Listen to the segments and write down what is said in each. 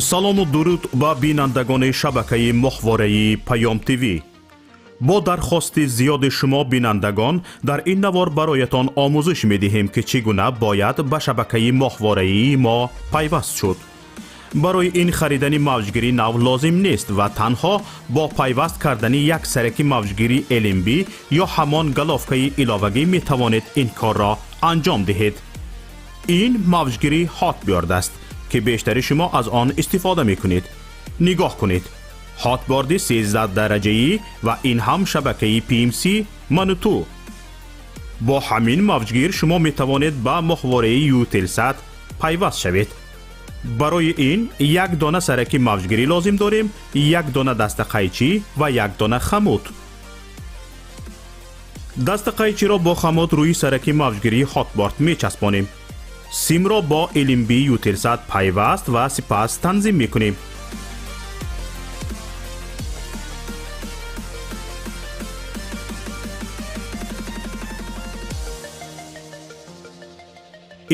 Салому дуруд ба бинандагони шабакаи моҳвораи Паём ТВ. Бо дархости зиёди шумо бинандагон дар ин навор бароятон омӯзиш медиҳем, ки чӣ гуна бояд ба шабакаи моҳвораии мо пайваст шуд. Барои ин харидани мавҷгири нав лозим нест ва танҳо бо пайваст кардани як сараки мавҷгири LNB ё ҳамон головкаи иловагӣ метавонед ин корро анҷом диҳед. Ин мавҷгири Hotbird аст, ки бештари шумо аз он истифода мекунед. Нигоҳ кунед, Hotbird 13 дараҷаӣ ва ин ҳам шабакаи PMC Мануту. Бо ҳамин мавҷгир шумо метавонед ба моҳвораи Eutelsat пайваст шавед. Барои ин як дона сараки мавҷгирӣ лозим дорем, як дона дастақайчӣ ва як дона хамут. Дастақайчиро бо хамут рӯи сараки мавҷгирии Hotbird мечаспонем. Симро бо LNB Eutelsat пайваст ва сипас танзим мекунем.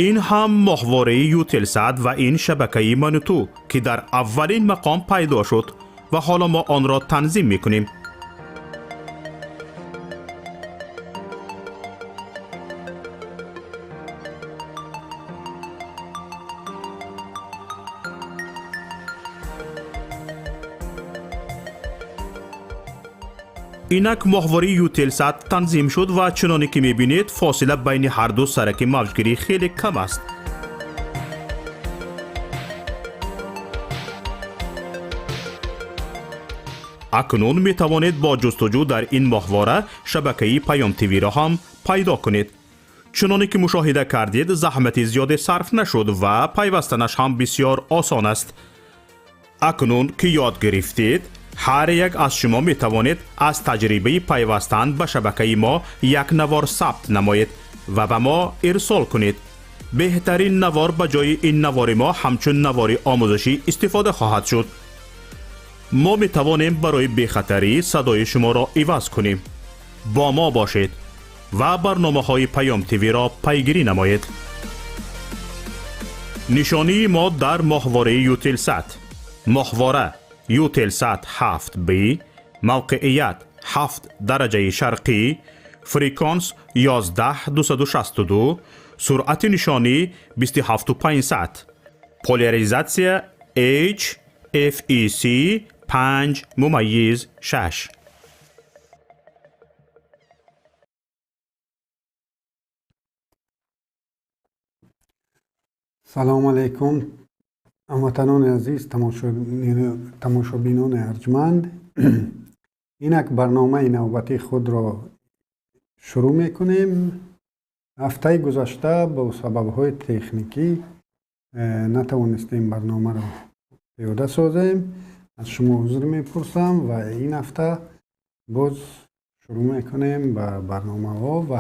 Ин ҳам моҳвораи Eutelsat ва ин шабакаи Мануту, ки дар аввалин мақом пайдо шуд ва ҳоло мо онро танзим мекунем. Инак моҳвораи Eutelsat танзим шуд ва чуноне ки мебинед, фосила байни ҳарду сараки мавҷгирӣ хеле кам аст. Акнун метавонед бо ҷустуҷӯ дар ин моҳвора шабакаи Паём ТВ-ро ҳам пайдо кунед. Чуноне ки мушоҳида кардед, заҳмати зиёде сарф нашуд ва пайвастанаш ҳам бисёр осон аст. Акнун ки ёд гирифтед, ҳар як аз шумо метавонед аз таҷрибаи пайвастан ба шабакаи мо як навор сабт намоед ва ба мо ирсол кунед. Беҳтарин навор ба ҷои ин навори мо ҳамчун навори омӯзишӣ истифода хоҳад шуд. Мо метавонем барои бехатарӣ садои шуморо иваз кунем. Бо мо бошед ва барномаҳои Паём ТВ-ро пайгирӣ намоед. Нишонии мо дар моҳвораи Eutelsat: моҳвора Eutelsat 7B, мавқеият 7 дараҷаи шарқӣ, фреквенс 11262, суръати нишонӣ 27500, поляризатсия H FEC 5.6. Салом алейкум, ҳамватанони азиз, тамошобинони арҷманд. Инак барномаи навбатии худро шурӯъ мекунем. Ҳафтаи гузашта бо сабабҳои техникӣ натавонистем барномаро пиёда созем. Аз шумо узр мепурсам ва ин ҳафта боз шурӯъ мекунем ба барномаҳо ва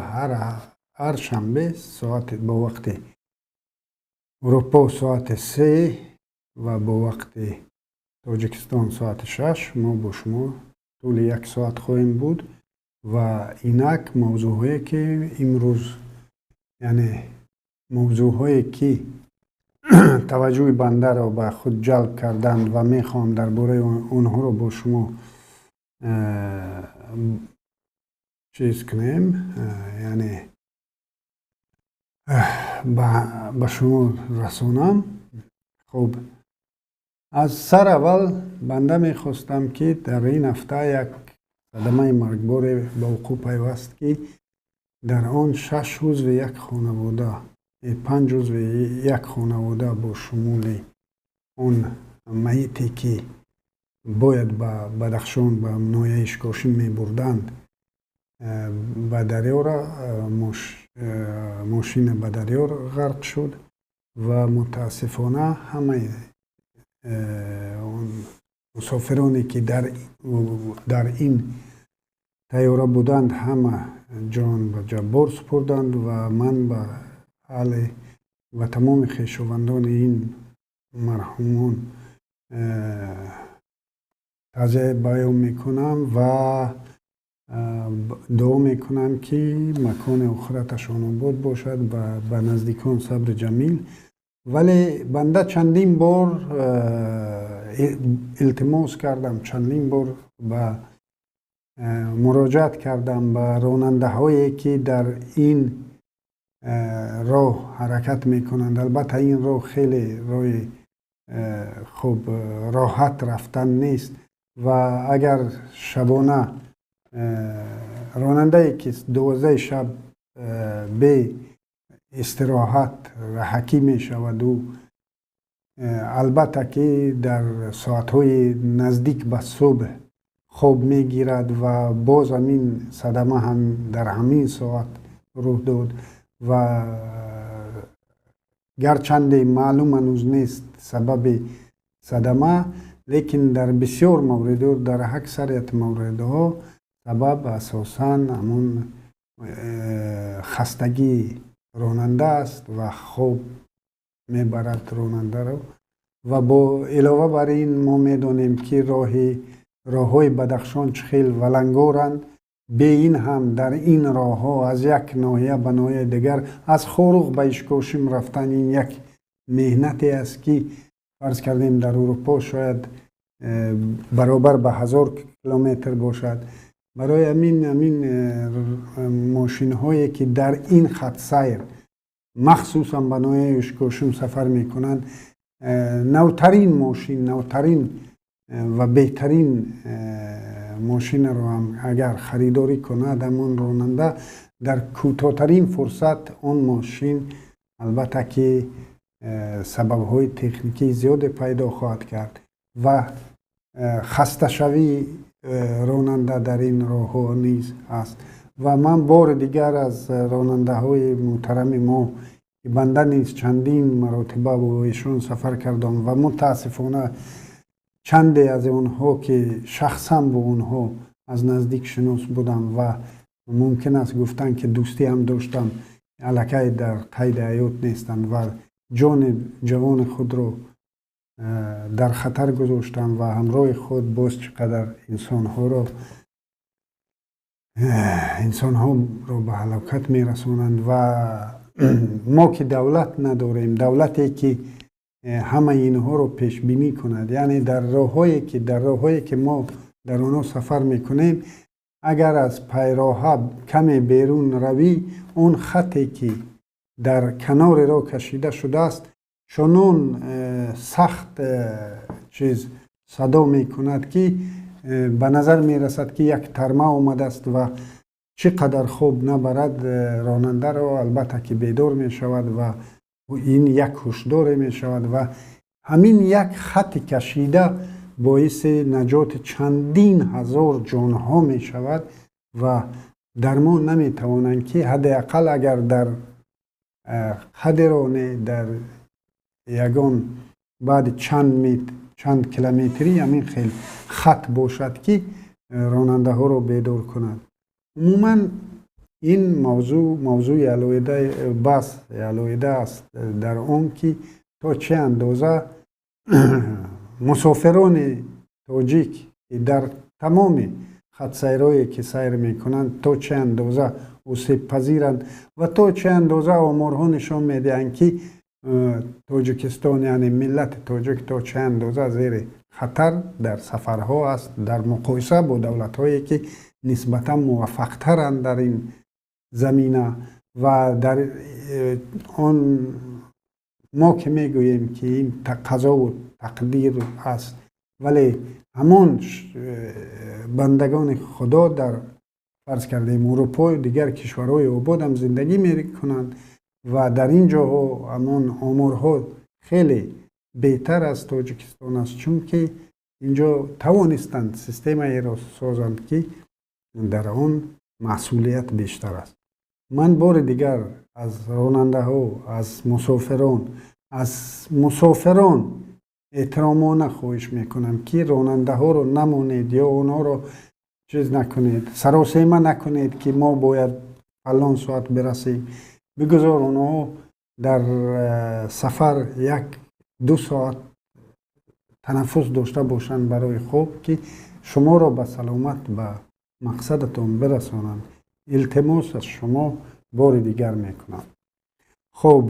ҳар шанбе соати бо вақти Аврупо соати 3 ва бо вақти Тоҷикистон соати 6 мо бо шумо тӯли як соат хоҳем буд. Ва инак мавзӯъҳое ки имрӯз, яъне мавзӯъҳое ки таваҷҷӯҳи бандаро ба худ ҷалб карданд ва мехоҳам дар бораи онҳоро бо шумо чиз кунем, яъне ба шумо расонам. Хуб, аз сар аввал банда мехостам, ки дар ин ҳафта як садамаи маргборе ба вуқӯъ пайваст, ки дар он шаш узви як хонавода, панҷ узви як хонавода бо шумули он маите, ки бояд ба Бадахшон, ба ноҳияи Ишкошим мебурданд, ба дарёра мошина ба дарё ғарқ шуд ва мутаассифона ҳамаи мусофироне, ки дар ин тайёра буданд, ҳама ҷон ба ҷаббор супурданд. Ва ман ба аҳли ва тамоми хешовандони ин марҳумон таъзия баён мекунам ва дуо мекунам, ки макони охираташон обод бошад ва ба наздикон сабри ҷамил. Вале банда чандин бор Илтимос кардам, чандин бор ба муроҷиат кардам ба ронандаҳое, ки дар ин роҳ ҳаракат мекунанд. Албатта, ин роҳ хеле роҳи хуб, роҳат рафтан нест ва агар шабона ронандае, ки 12 шаб бе истироҳат раҳакӣ мешавад, ӯ албатта ки дар соатҳои наздик ба субҳ хоб мегирад ва боз ҳамин садама ҳам дар ҳамин соат рух дод. Ва гарчанде маълум ҳанӯз нест сабаби садама, лекин дар бисёр мавридҳо, дар аксарияти мавридҳо сабаб асосан ҳамон хастагии ронанда аст ва хоб мебарад ронандаро. Ва бо илова бар ин мо медонем, ки роҳҳои Бадахшон чӣ хел валангоранд. Бе ин ҳам дар ин роҳҳо аз як ноҳия ба ноҳияи дигар, аз Хоруғ ба Ишкошим рафтан, ин як меҳнате аст, ки фарз кардем, дар Урупо шояд баробар ба 1000 километр бошад. Барои ҳамин мошинҳое, ки дар ин хатсайр, махсусан ба ноҳияи Ишкошим сафар мекунанд, навтарин мошин, навтарин ва беҳтарин мошинро ҳам агар харидорӣ кунад, ҳамон ронанда дар кӯтоҳтарин фурсат он мошин албатта ки сабабҳои техникии зиёде пайдо хоҳад кард ва хасташавии ронанда дар ин роҳҳо низ ҳаст. Ва ман бори дигар аз ронандаҳои муҳтарами мо, ки банда низ чандин маротиба бо эшон сафар кардам ва мутаассифона чанде аз онҳо, ки шахсан бо онҳо аз наздик шинос будам ва мумкин аст гуфтан, ки дӯстӣ ҳам доштам, аллакай дар қайди ҳаёт нестанд ва ҷони ҷавони худро дар хатар гузоштанд ва ҳамроҳи худ боз чӣ қадар инсонҳоро ба ҳалокат мерасонанд. Ва мо ки давлат надорем, давлате ки ҳамаи инҳоро пешбинӣ кунад, яъне дар роҳҳое ки мо дар онҳо сафар мекунем, агар аз пайроҳа каме берун равӣ, он хате ки дар канори роҳ кашида шудааст, чунон сахт чиз садо мекунад, ки ба назар мерасад, ки як тарма омадааст ва чӣ қадар хоб набарад ронандаро, албатта ки бедор мешавад ва ин як ҳушдоре мешавад. Ва ҳамин як хати кашида боиси наҷоти чандин ҳазор ҷонҳо мешавад ва дар мо наметавонанд, ки ҳадди ақал агар дар қадеро не, дар ягон баъди чанд метр, чанд километрӣ ҳамин хел хат бошад, ки ронандаҳоро бедор кунад. Умуман, ин мавзӯъ мавзӯи алоҳида, баҳс алоҳида аст дар он ки то чӣ андоза мусофирони тоҷик, ки дар тамоми хатсайрое ки сайр мекунанд, то чӣ андоза осебпазиранд ва то чӣ андоза оморҳо нишон медиҳанд, ки Тоҷикистон, яъне миллати тоҷик, то чӣ андоза зери хатар дар сафарҳо аст дар муқоиса бо давлатҳое, ки нисбатан муваффақтаранд дар ин замина. Ва дар он мо ки мегӯем, ки ин қазову тақдир аст, вале ҳамон бандагони Худо дар, фарз кардем, Урупо, дигар кишварҳои ободам зиндагӣ мекунанд ва дар ин ҷоҳо ҳамон оморҳо хеле беҳтар аз Тоҷикистон аст, чунки инҷо тавонистанд системаеро созанд, ки дар он масъулият бештар аст. Ман бори дигар аз ронандаҳо, аз мусофирон эҳтиромона хоҳиш мекунам, ки ронандаҳоро намонед ё онҳоро чиз накунед, саросема накунед, ки мо бояд фалон соат бирасем. Бигузор онҳо дар сафар 1-2 соат танаффус дошта бошанд барои хоб, ки шуморо ба саломат ба мақсадатон бирасонанд. Илтимос аз шумо бори дигар мекунам. Хуб,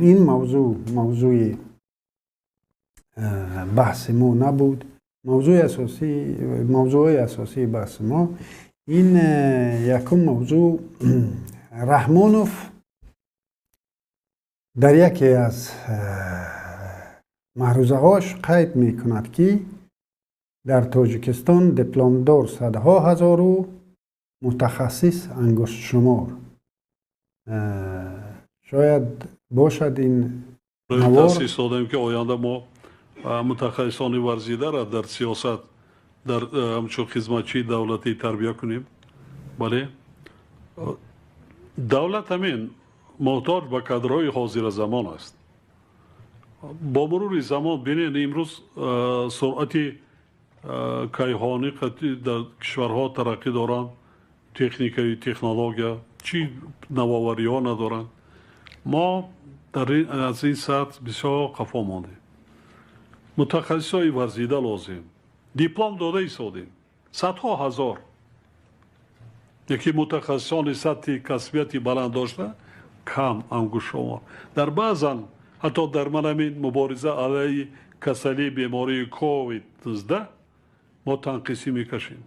ин мавзӯъ мавзӯи баҳси мо набуд. Мавзӯи асосии баҳси мо ин якум мавзӯъ: Раҳмонов дар яке аз маърузаҳош қайд мекунад, ки дар Тоҷикистон дипломдор садҳо ҳазору мутахассис ангуштшумор. Шояд бошад ин навор. Таъсис додем, ки оянда мо мутахассисони варзидаро дар сиёсат, дар ҳамчун хизматчии давлатӣ тарбия кунем. Бале, давлат ҳамин муҳтоҷ ба кадрҳои ҳозиразамон аст. Бо мурури замон, бинед, имрӯз суръати кайҳонӣ дар кишварҳо тараққӣ доранд, техникаю технология, чӣ навовариҳо надоранд. Мо аз ин сатҳ бисёр қафо мондем. Мутахассисҳои варзида лозим. Диплом дода истодем садҳо ҳазор, яке мутахассисони сатҳи касбияти баланд дошта кам, ангуштшумор. Дар баъзан, ҳатто дар манамин мубориза алайҳи касалии бемории ковид-19 мо танқисӣ мекашем.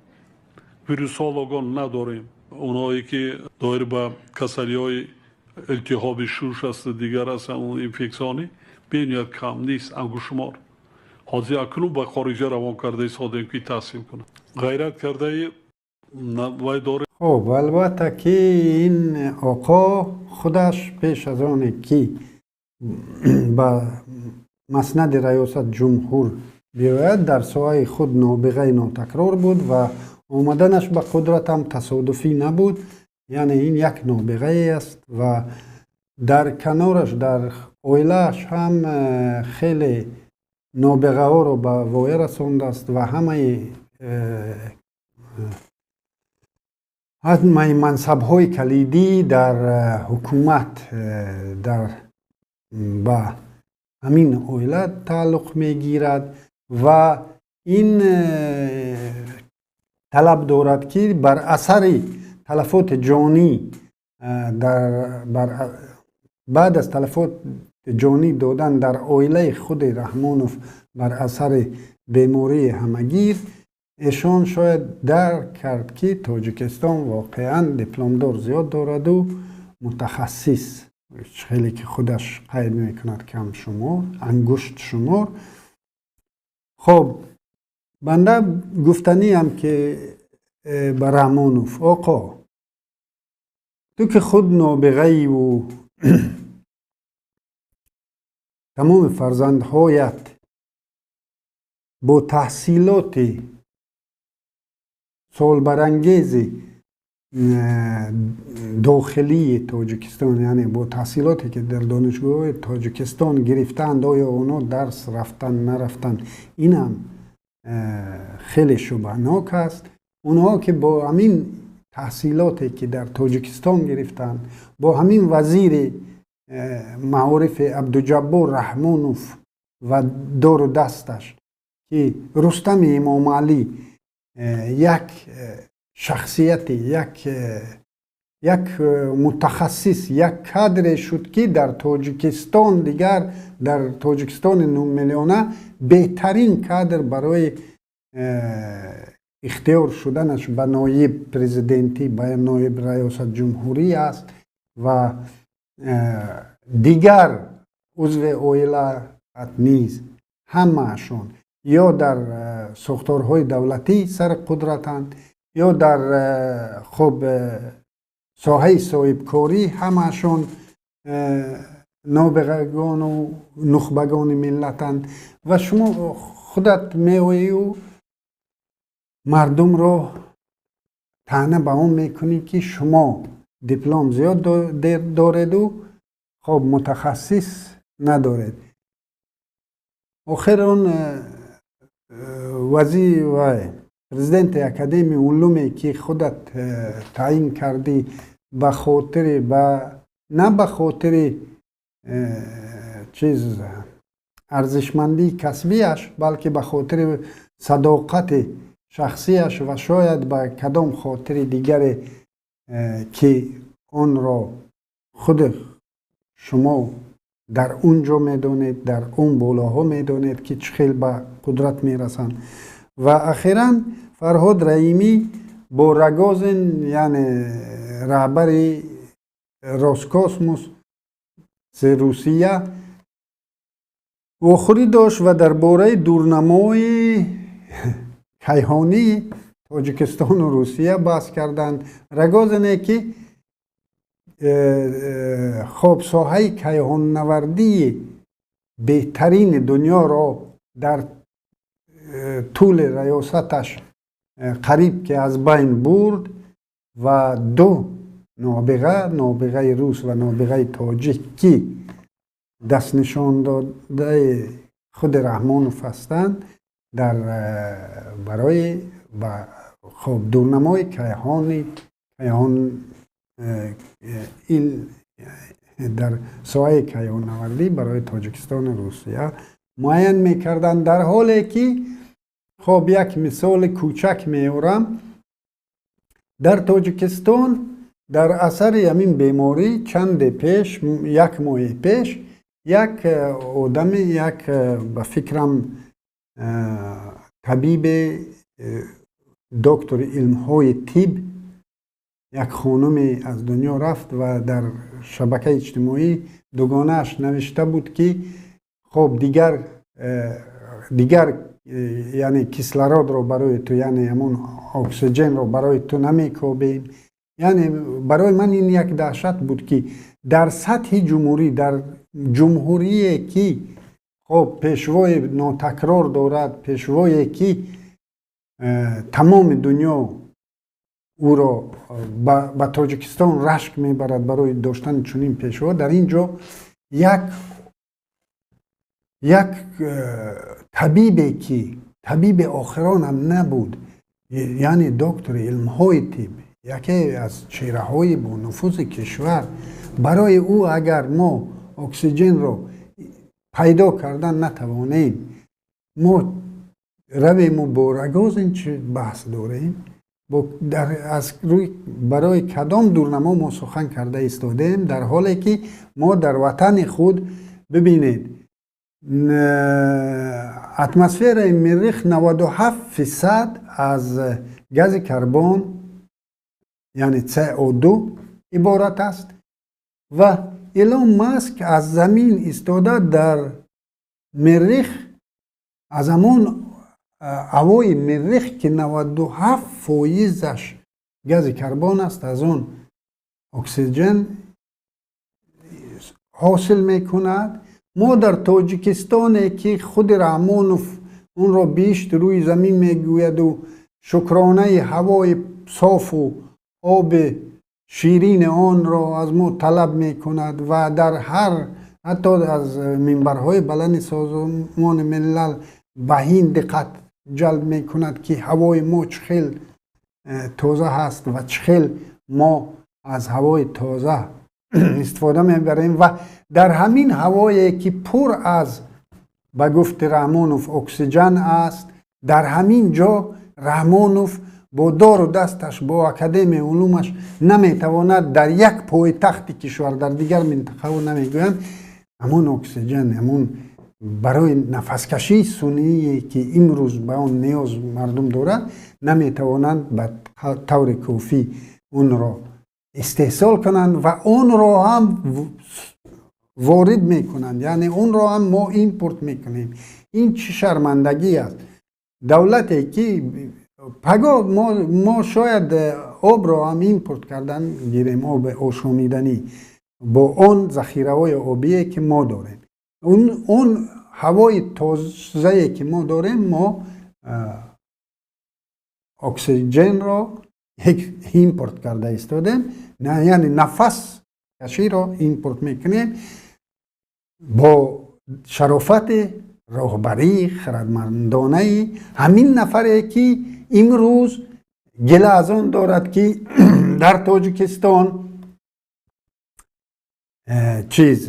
Вирусологон надорем, онҳое ки доир ба касалиҳои илтиҳоби шуш асту дигар астанд, инфексионӣ, бениҳоят кам нест, ангуштшумор. Ҳозир акнун ба хориҷа равон карда истодем, ки таҳсил кунанд. Ғайрат кардаи вай дорем. Хуб, албатта, ки ин оқо худаш пеш аз оне ки ба маснади раёсат ҷумҳур биёяд, дар соҳаи худ нобиғаи нотакрор буд ва омаданаш ба қудрат ҳам тасодуфӣ набуд. Яъне ин як нобиғае аст ва дар канораш, дар оилааш ҳам хеле нобиғаҳоро ба воя расондааст ва ҳамаи мансабҳои калидӣ дар ҳукумат дар ба ҳамин оила тааллуқ мегирад. Ва ин талаб дорад, ки бар асари талафоти ҷонӣ, баъд аз талафоти ҷонӣ додан дар оилаи худи Раҳмонов бар асари бемории ҳамагир, эшон шояд дарк кард, ки Тоҷикистон воқеан дипломдор зиёд дораду мутахассис, хеле ки худаш қайд мекунад, камшумор, ангуштшумор. Хоб, банда гуфтаниам, ки ба Раҳмонов оқо, ту ки худ нобиғаиву тамоми фарзандҳоят бо таҳсилоти суолбарангези дохилии Тоҷикистон, яъне бо таҳсилоте ки дар донишгоҳҳои Тоҷикистон гирифтаанд, оё онҳо дарс рафтан, нарафтан, инам хеле шубҳанок аст. Онҳо ки бо ҳамин таҳсилоте ки дар Тоҷикистон гирифтанд, бо ҳамин вазири маорифи Абдуҷаббор Раҳмонов ва дору дасташ, ки Рустами Эмомалӣ як шахсияти, як мутахассис, як кадре шуд, ки дар Тоҷикистон, дигар дар Тоҷикистони нӯҳмиллиона беҳтарин кадр барои ихтиёр шуданаш ба ноиб президентӣ, ба ноиб раёсат ҷумҳурӣ аст. Ва дигар узви оилаат низ ҳамаашон ё дар сохторҳои давлатӣ сари қудратанд, ё дар хуб соҳаи соҳибкорӣ, ҳамаашон нобиғагону нухбагони миллатанд. Ва шумо худат меоию мардумро таъна ба он мекунӣ, ки шумо диплом зиёд дореду хоб мутахассис надоред. Охир он вазир вай президенти Академияи улуме ки худат таъин кардӣ, ба хотири ба на ба хотири чиз арзишмандии касбиаш, балки ба хотири садоқати шахсияш ва шояд ба кадом хотири дигаре, ки онро худи шумо Дар он ҷо медонед, дар он болоҳо медонед, ки чӣ хел ба қудрат мерасанд. Ва ахиран Фарҳод Раимӣ бо Рогозин, яъне раҳбари Роскосмос Русия, вохӯрӣ дошт ва дар бораи дурнамои кайҳонии Тоҷикистону Русия баҳс карданд. Рогозине, ки хоб соҳаи кайҳоннавардии беҳтарини дунёро дар тӯли раёсаташ қариб ки аз байн бурд ва ду нобиға, нобиғаи рус ва нобиғаи тоҷик, ки дастнишондодаи худи Раҳмонов ҳастанд, дар барои ба хоб дурнамои кайҳони кайҳон дар соҳаи кайҳоннавардӣ барои Тоҷикистону Русия муайян мекарданд. Дар ҳоле ки, хоб, як мисоли кӯчак меорам: дар Тоҷикистон дар асари ҳамин беморӣ чанде пеш, як моҳи пеш, як одами, як, ба фикрам, табибе, доктори илмҳои тиб, як хонуме аз дунё рафт ва дар шабакаи иҷтимоӣ дугонааш навишта буд, ки хоб, дигар, яъне кислородро барои ту, яъне ҳамон оксиҷенро барои ту намекобем. Яъне барои ман ин як даҳшат буд, ки дар сатҳи ҷумҳурӣ, дар ҷумҳурие ки, хоб, пешвои нотакрор дорад, пешвое ки тамоми дунё ӯро ба Тоҷикистон рашк мебарад барои доштани чунин пешво, дар ин ҷо як табибе, ки табиби охиронам набуд, яъне доктори илмҳои тиб, яке аз чеҳраҳои бонуфузи кишвар, барои ӯ агар мо оксиҷенро пайдо кардан натавонем, мо равему бо Рогозин чӣ баҳс дорем? Аз рӯи барои кадом дурнамо мо сухан карда истодаем, дар ҳоле ки мо дар ватани худ, бибинед, атмосфераи Миррих 97% аз гази карбон, яъне CO2, иборат аст ва Илон Маск аз замин истода дар Миррих аз ҳамон ҳавои Миррих, ки 97 фоизаш гази карбон аст, аз он оксиҷен ҳосил мекунад. Мо дар Тоҷикистоне, ки худи Раҳмонов онро биҳишти рӯи замин мегӯяду шукронаи ҳавои софу оби ширини онро аз мо талаб мекунад ва дар ҳар, ҳатто аз минбарҳои баланди Созмони Милал ба ин диққат ҷалб мекунад, ки ҳавои мо чӣ хел тоза ҳаст ва чӣ хел мо аз ҳавои тоза истифода мебарем, ва дар ҳамин ҳавое, ки пур аз, ба гуфти Раҳмонов, оксиҷен аст, дар ҳамин ҷо Раҳмонов бо дору дасташ, бо Академияи улумаш наметавонад дар як пойтахти кишвар, дар дигар минтақао намегӯям, ҳамон оксиҷен, ҳамон барои нафаскашии сунъие, ки имрӯз ба он ниёз мардум дорад, наметавонанд ба таври кофӣ онро истеҳсол кунанд ва онро ҳам ворид мекунанд, яъне онро ҳам мо импорт мекунем. Ин чӣ шармандагӣ аст? Давлате ки паго мо шояд обро ҳам импорт кардан гирем, оби ошомиданӣ, бо он захираҳои обие, ки мо дорем, он ҳавои тозае, ки мо дорем, мо оксиҷенро импорт карда истодем, яъне нафас каширо импорт мекунем бо шарофати роҳбарии хирадмандонаи ҳамин нафаре, ки имрӯз гила аз он дорад, ки дар Тоҷикистон чиз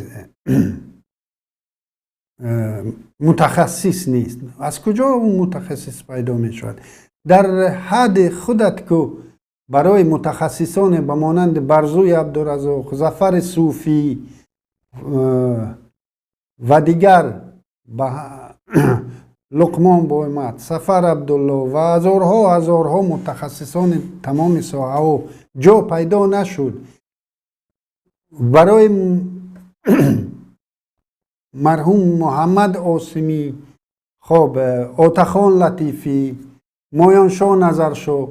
мутахассис нест. Аз куҷо ӯ мутахассис пайдо мешавад? Дар ҳадди худат ку барои мутахассисоне ба монанди Барзуи Абдуразоқ, Зафари Суфӣ. Ва дигар ба Луқмон Боймат, Сафар Абдулло ва ҳазорҳо ҳазорҳо мутахассисони тамоми соҳаҳо ҷо пайдо нашуд. Барои марҳум Муҳаммад Осимӣ, хоб, Отахон Латифӣ, Моёншоҳ Назаршоҳ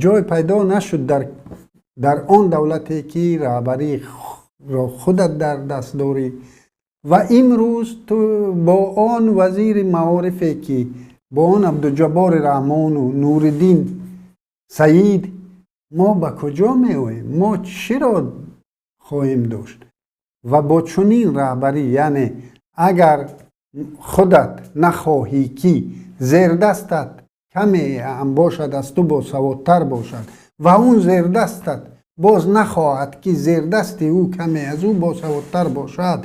ҷой пайдо нашуд дар он давлате, ки раҳбариро худат дар даст дорӣ. Ва имрӯз ту бо он вазири маорифе, ки бо он Абдуҷаббори Раҳмону Нуриддин Саид, мо ба куҷо меоем? Мо чиро хоҳем дошт? Ва бо чунин раҳбарӣ, яъне агар худат нахоҳӣ, ки зердастат каме ҳам бошад, аз ту босаводтар бошад, ва он зердастат боз нахоҳад, ки зердасти ӯ каме аз ӯ босаводтар бошад,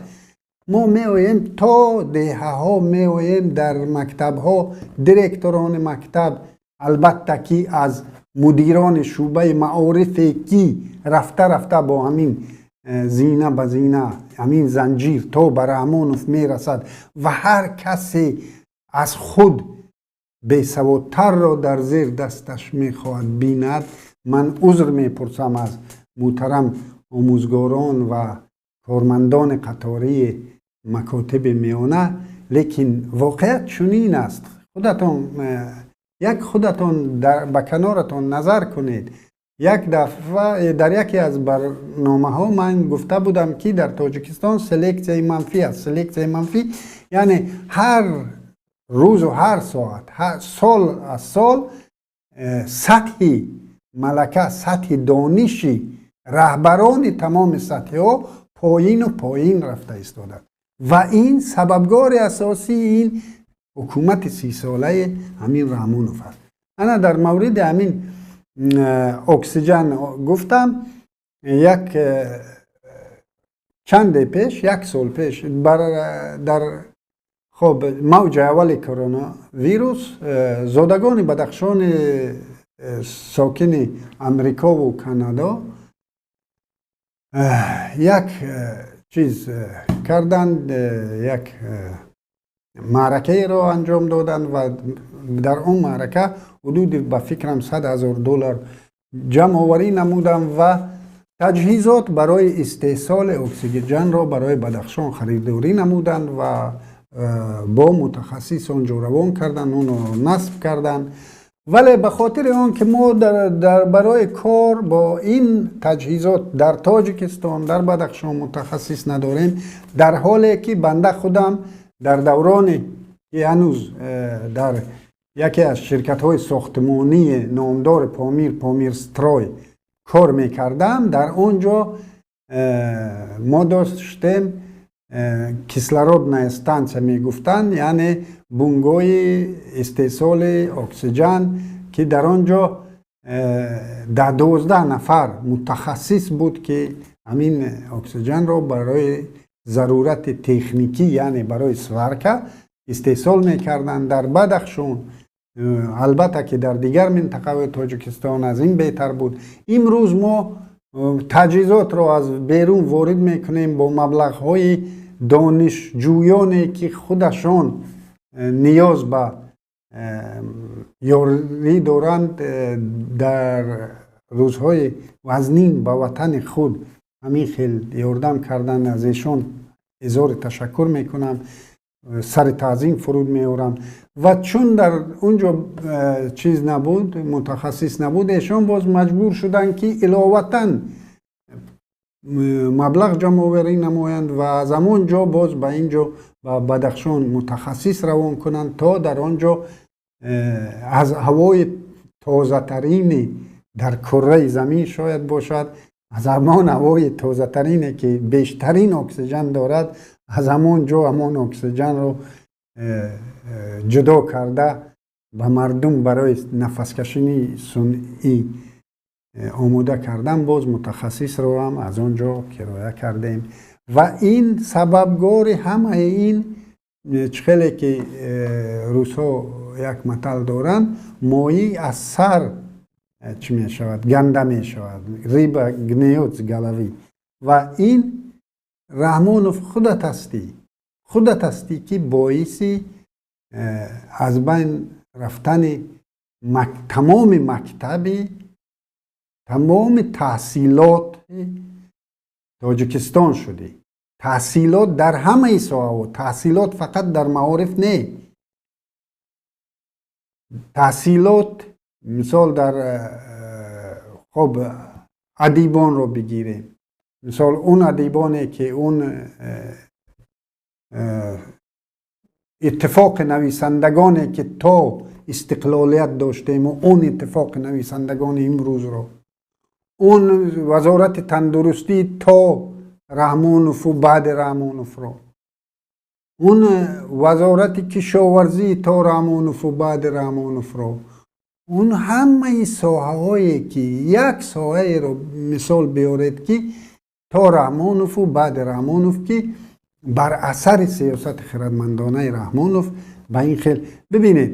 мо меоем то деҳаҳо, меоем дар мактабҳо, директорони мактаб, албатта, ки аз мудирони шӯъбаи маорифе, ки рафта рафта бо ҳамин зина ба зина ҳамин занҷир то ба Раҳмонов мерасад ва ҳар касе аз худ бесаводтарро дар зер дасташ мехоҳад бинад. Ман узр мепурсам аз муҳтарам омӯзгорон ва кормандони қатории макотиби миёна, лекин воқеият чунин аст. Худатон як худатон ба каноратон назар кунед. Як дафъа дар яке аз барномаҳо ман гуфта будам, ки дар Тоҷикистон селексияи манфӣ аст. Селексияи манфӣ, яъне ҳар рӯзу ҳар соат, сол аз сол сатҳи малака, сатҳи дониши раҳбарони тамоми сатҳиҳо поину поин рафта истодааст. Ва ин сабабгори асосии ин ҳукумати 30-солаи ҳамин Раҳмонов аст. Ана дар мавриди ҳамин оксиҷан гуфтам. Як чанде пеш, як сол пеш, дар, хоб, мавҷи аввали коронавирус зодагони Бадахшони сокини Амрикову Канадо як чиз карданд, як маъракаеро анҷом доданд ва дар он маърака ҳудуди, ба фикрам, 100 000 доллар ҷамъоварӣ намудам ва таҷҳизот барои истеҳсоли оксиҷанро барои Бадахшон харидорӣ намуданд ва бо мутахассис он ҷо равон карданд, онро насб карданд. Вале ба хотири он ки мо барои кор бо ин таҷҳизот дар Тоҷикистон, дар Бадахшон мутахассис надорем, дар ҳоле ки банда худам дар давроне ки ҳанӯз дар яке аз ширкатҳои сохтмонии номдори Помир, Помирстрой, кор мекардам, дар он ҷо мо доштем кислородная станция мегуфтанд, яъне бунгоҳи истеҳсоли оксиҷан, ки дар он ҷо 10-12 нафар мутахассис буд, ки ҳамин оксиҷанро барои зарурати техникӣ, яъне барои сварка, истеҳсол мекарданд дар Бадахшон. Албатта, ки дар дигар минтақаҳои Тоҷикистон аз ин беҳтар буд. Имрӯз мо таҷҳизотро аз берун ворид мекунем бо маблағҳои донишҷӯёне, ки худашон ниёз ба ёрӣ доранд, дар рӯзҳои вазнин ба ватани худ ҳамин хел ёрдам кардан. Аз эшон изҳори ташаккур мекунам, сари таъзим фуруд меорам. Ва чун дар он ҷо чиз набуд, мутахассис набуд, эшон боз маҷбур шуданд, ки иловатан маблағ ҷамъоварӣ намоянд ва аз ҳамон ҷо боз ба ин ҷо, ба Бадахшон, мутахассис равон кунанд, то дар он ҷо аз ҳавои тозатарини дар курраи замин шояд бошад, аз ҳамон ҳавои тозатарине, ки бештарин оксиҷан дорад, аз ҳамон ҷо ҳамон оксиҷанро ҷудо карда, ба мардум барои нафаскашии сунъӣ омода кардан, боз мутахассисро ҳам аз он ҷо кироя кардем. Ва ин сабабгори ҳамаи ин, чӣ хеле ки русҳо як матал доранд, моҳӣ аз сар чӣ мешавад, ганда мешавад, рыба гниёт с головы. Ва ин, Раҳмонов, худат ҳастӣ. Худат ҳастӣ, ки боиси аз байн рафтани тамоми мактаби, тамоми таҳсилоти Тоҷикистон шудӣ. Таҳсилот дар ҳамаи соҳаҳо, таҳсилот фақат дар маориф не, таҳсилот, мисол, дар хоб адибонро бигирем, мисол, он адибоне ки он иттифоқи нависандагоне ки то истиқлолият доштему он иттифоқи нависандагони имрӯзро, он Вазорати тандурустӣ то Раҳмонову баъди Раҳмоновро, он Вазорати кишоварзӣ то Раҳмонову баъди Раҳмоновро, он ҳамаи соҳаҳое ки як соҳаеро мисол биёред, ки то Раҳмонову баъди Раҳмонов, ки бар асари сиёсати хирадмандонаи Раҳмонов ба ин хел. Бибинед,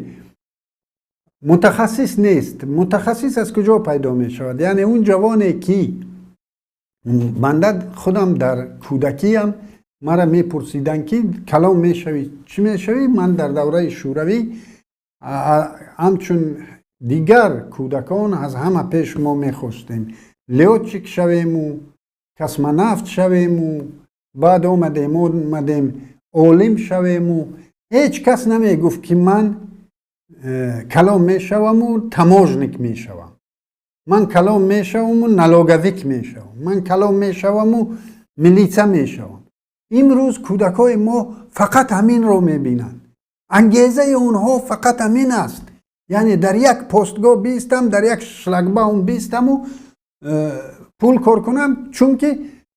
мутахассис нест. Мутахассис аз куҷо пайдо мешавад? Яъне он ҷавоне ки банда худам дар кӯдакиам мара мепурсиданд, ки калон мешавӣ, чӣ мешавӣ, ман дар давраи Шӯравӣ ҳамчун дигар кӯдакон аз ҳама пеш мо мехостем лётчик шавему космонавт шавему, баъд омадем олим шавему. Ҳеҷ кас намегуфт, ки ман калон мешаваму таможник мешавам, ман калон мешаваму налоговик мешавам, ман калон мешаваму милиса мешавам. Имрӯз кӯдакҳои мо фақат ҳаминро мебинанд, ангезаи онҳо фақат ҳамин аст, яъне дар як постгоҳ биистам, дар як шлагбаум биистаму пул кор кунам, чунки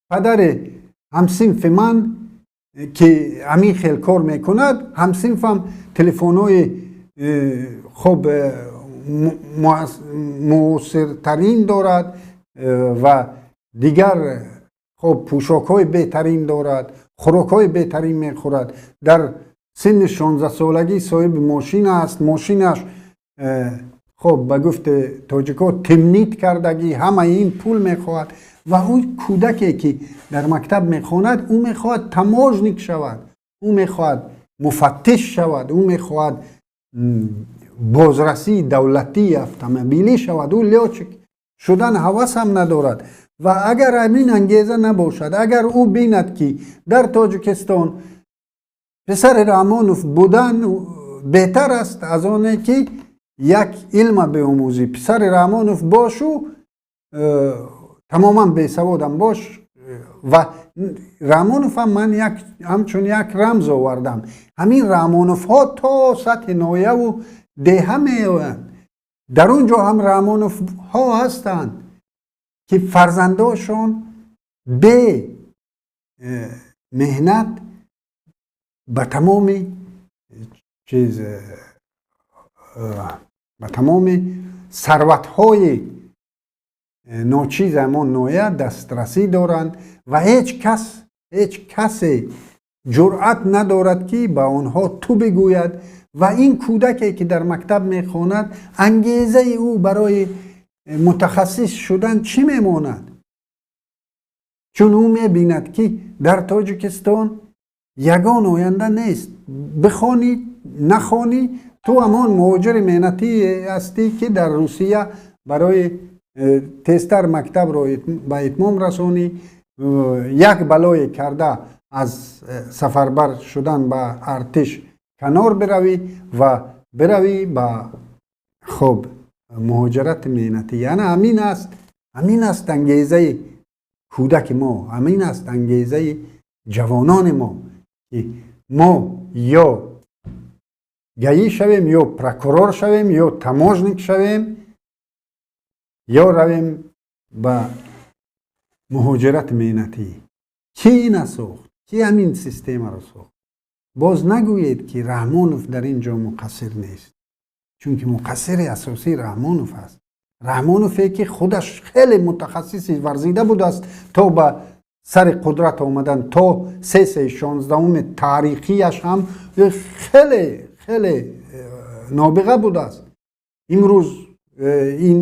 падари ҳамсинфи ман ки ҳамин хел кор мекунад, ҳамсинфам телефонҳои хуб муосиртарин дорад ва дигар хуб пӯшокҳои беҳтарин дорад, хӯрокҳои беҳтарин мехӯрад, дар синни 16-солагӣ соҳиби мошин аст, мошинаш хуб, ба гуфти тоҷикҳо, тюнинг кардагӣ, ҳамаи ин пул мехоҳад. Ва ӯ кӯдаке ки дар мактаб мехонад, ӯ мехоҳад таможник шавад, ӯ мехоҳад муфаттиш шавад, ӯ мехоҳад бозрасии давлатии автомобилӣ шавад, ӯ лётчик шудан ҳавасам надорад. Ва агар ҳамин ангеза набошад, агар ӯ бинад, ки дар Тоҷикистон писари Раҳмонов будан беҳтар аст аз оне ки як илма биомӯзӣ, писари Раҳмонов бошу, тамоман бесаводам бош. Ва Раҳмоновам ман ҳамчун як рамз овардам. Ҳамин Раҳмоновҳо то сатҳи ноҳияву деҳа меоянд, дар он ҷо ҳам Раҳмоновҳо ҳастанд, ки фарзандошон бе меҳнат ба тамоми чиз, ба тамоми сарватҳои ночиз ҳамон ноҳия дастрасӣ доранд ва ҳеҷ кас, ҳеҷ касе ҷуръат надорад, ки ба онҳо ту бигӯяд. Ва ин кӯдаке ки дар мактаб мехонад, ангезаи ӯ барои мутахассис шудан чӣ мемонад? Чун ӯ мебинад, ки дар Тоҷикистон ягон оянда нест. Бихонӣ, нахонӣ, ту ҳамон муҳоҷири меҳнатӣ ҳастӣ, ки дар Русия барои тезтар мактабро ба итмом расонӣ, як балое карда аз сафарбар шудан ба артиш канор биравӣ ва биравӣ ба хуб муҳоҷирати меҳнатӣ. Яъне ҳамин аст, ҳамин аст ангезаи кӯдаки мо, ҳамин аст ангезаи ҷавонони мо, ки мо ё ГАИ шавем, ё прокурор шавем, ё таможник шавем, ё равем ба муҳоҷирати меҳнатӣ. Кӣ ина сохт? Кӣ ҳамин системаро сохт? Боз нагӯед, ки Раҳмонов дар ин ҷо муқассир нест, чунки муқассири асосӣ Раҳмонов аст. Раҳмонове ки худаш хеле мутахассиси варзида будааст то ба сари қудрат омадан, то сессияи 16-уми таърихияш ҳам хеле хеле нобиға будааст. Имрӯз ин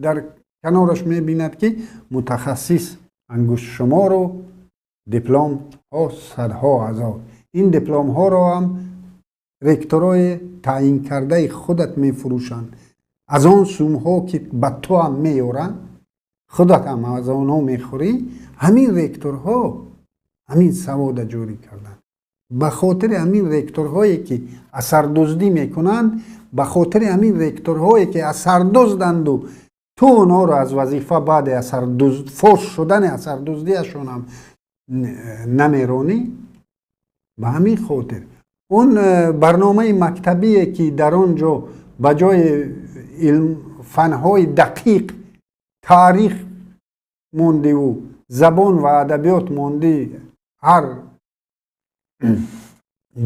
дар канораш мебинад, ки мутахассис ангуштшумору дипломҳо садҳо ҳазор. Ин дипломҳоро ҳам ректорои таъйинкардаи худат мефурӯшанд. Аз он сумҳо, ки ба ту ҳам меёранд, худат ҳам аз онҳо мехӯрӣ. Ҳамин ректорҳо ҳамин савода ҷорӣ карданд. Ба хотири ҳамин ректорҳое, ки асардуздӣ мекунанд, ба хотири ҳамин ректорҳое, ки асардузданду ту онҳоро аз вазифа баъди фош шудани асардуздиашонам намеронӣ, ба ҳамин хотир он барномаи мактабие, ки дар он ҷо ба ҷои фанҳои дақиқ таърих мондиву забон ва адабиёт мондӣ, ҳар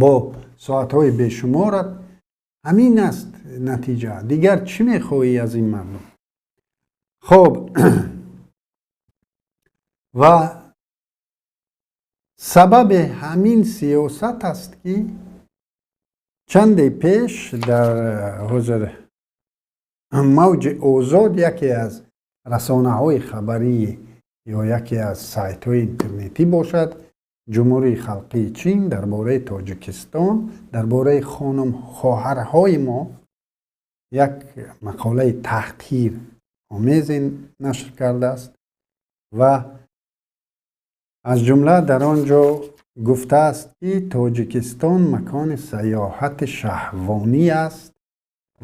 бо соатҳои бешуморат, ҳамин аст натиҷа. Дигар чӣ мехоҳӣ аз ин мардум? Хоб, ва сабаби ҳамин сиёсат аст, ки чанде пеш дар ҳозир Мавҷи Озод, яке аз расонаҳои хабарӣ ё яке аз сайтҳои интернетӣ бошад, Ҷумҳурии Халқии Чин дар бораи Тоҷикистон, дар бораи хонум хоҳарҳои мо як мақолаи таҳқир омезе нашр кардааст ва аз ҷумла дар он ҷо гуфтааст, ки Тоҷикистон макони сайёҳати шаҳвонӣ аст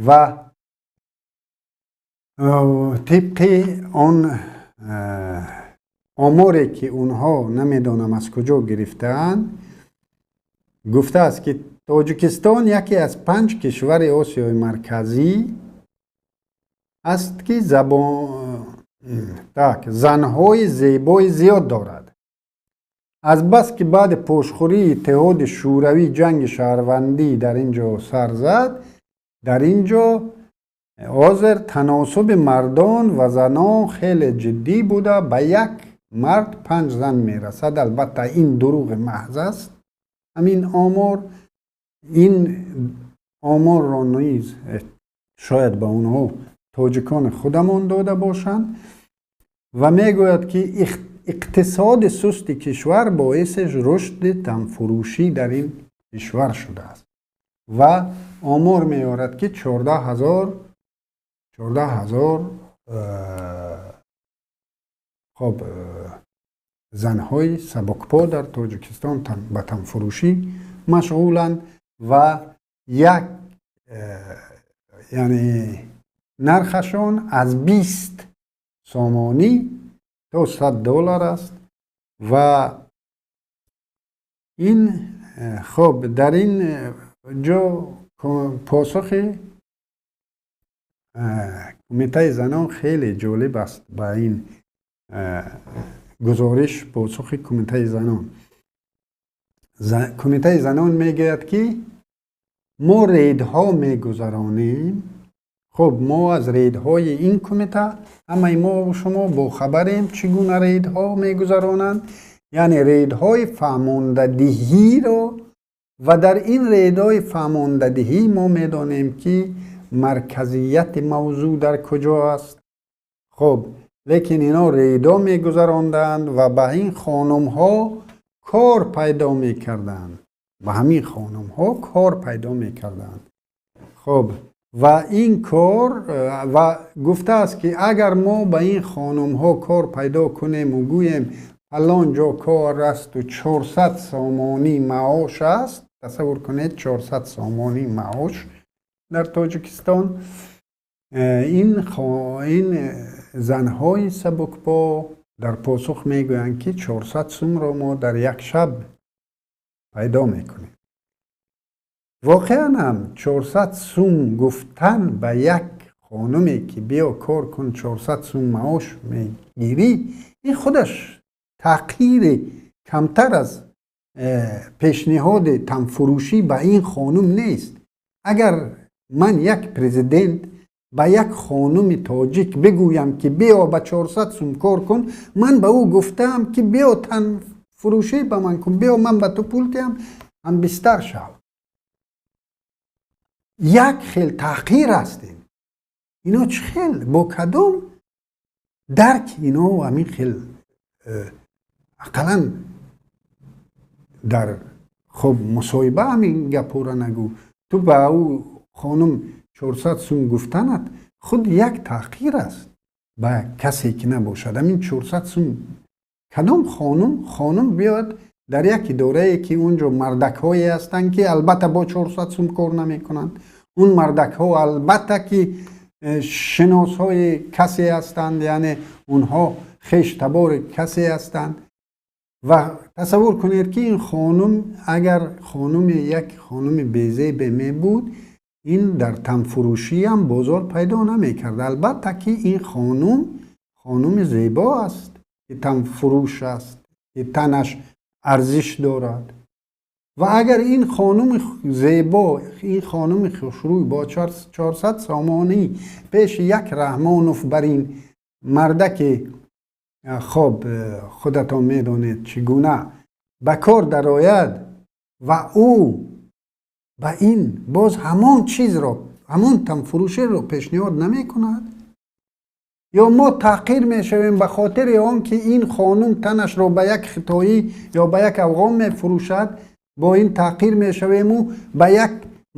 ва тибқи он оморе, ки онҳо намедонам аз куҷо гирифтаанд, гуфтааст, ки Тоҷикистон яке аз панҷ кишвари Осиёи Марказӣ аст, ки так занҳои зебои зиёд дорад. Азбаски баъди пошхӯрии Иттиҳоди Шӯравӣ ҷанги шаҳрвандӣ дар ин ҷо сар зад, дар ин ҷо ҳозир таносуби мардон ва занон хеле ҷиддӣ буда, ба як мард панҷ зан мерасад. Албатта, ин дурӯғи маҳз аст. Ҳамин омор, ин оморро низ шояд ба онҳо тоҷикони худамон дода бошанд. Ва мегӯяд, ки иқтисоди сусти кишвар боиси рушди танфурӯшӣ дар ин кишвар шудааст ва омор меорад, ки 14 000 хоб занҳои сабукпо дар Тоҷикистон ба танфурӯшӣ машғуланд ва як яъне нархашон аз 20 сомонӣ то 100 доллар аст. Ва ин хоб дар ин ҷо посухи Кумитаи занон хеле ҷолиб аст. Ба ин гузориш посухи Кумитаи занон: Кумитаи занон мегӯяд, ки мо рейдҳо мегузаронем. Хуб, мо аз рейдҳои ин кумита ҳамаи мо шумо бохабарем, чӣ гуна рейдҳо мегузаронанд, яъне рейдҳои фаҳмондадиҳиро. Ва дар ин рейдҳои фаҳмондадиҳӣ мо медонем, ки марказияти мавзӯъ дар куҷо аст. Хуб, лекин ино рейдҳо мегузаронданд ва ба ин хонумҳо кор пайдо мекарданд, ба ҳамин хонумҳо кор пайдо мекарданд. Хуб, ва ин кор ва гуфтааст, ки агар мо ба ин хонумҳо кор пайдо кунему гӯем, фалон ҷо кор асту 400 сомонӣ маош аст, тасаввур кунед, 400 сомонӣ маош дар Тоҷикистон, ин занҳои сабукпо дар посух мегӯянд, ки 400 сумро мо дар як шаб пайдо мекунем. Воқеан ҳам 400 сум гуфтан ба як хонуме, ки биё кор кун, 400 сум маош мегирӣ, ин худаш таҳқири камтар аз пешниҳоди танфурӯшӣ ба ин хонум нест. Агар ман як президент ба як хонуми тоҷик бигӯям, ки биё ба 400 сум кор кун, ман ба ӯ гуфтаам, ки биё танфурӯшӣ ба ман кун, биё ман ба ту пул диҳам, ҳамбистар шав. Як хел таҳқир аст ин. Ино чӣ хел, бо кадом дарк ино ҳамин хел ақаллан дар Хуб, мусоҳиба ҳамин гапҳоро нагӯ. Ту ба ӯ хонум 400 сум гуфтанат худ як таҳқир аст ба касе ки набошад. Ҳамин 400 сум кадом хонум биёяд дар як идорае, ки унҷо мардакҳое ҳастанд, ки албатта бо 400 сум кор намекунанд. Он мардакҳо албатта ки шиносҳои касе ҳастанд, яъне онҳо хештабори касе ҳастанд. Ва тасаввур кунед, ки ин хонум агар хонуми як хонуми безебе мебуд, ин дар танфурӯшиам бозор пайдо намекард. Албатта ки ин хонум хонуми зебо аст, ки танфурӯш аст, ки танаш арзиш дорад. Ва агар ин хонуми зебо, ин хонуми хушрӯй бо 400 сомонӣ пеши як Раҳмонов бар ин мардаки, хоб, худатон медонед, чӣ гуна ба кор дарояд ва ӯ ба ин боз ҳамон чизро, ҳамон танфурӯширо пешниҳод намекунад, ё мо таҳқир мешавем ба хотири он ки ин хонум танашро ба як хитоӣ ё ба як афғон мефурӯшад, бо ин таҳқир мешавему ба як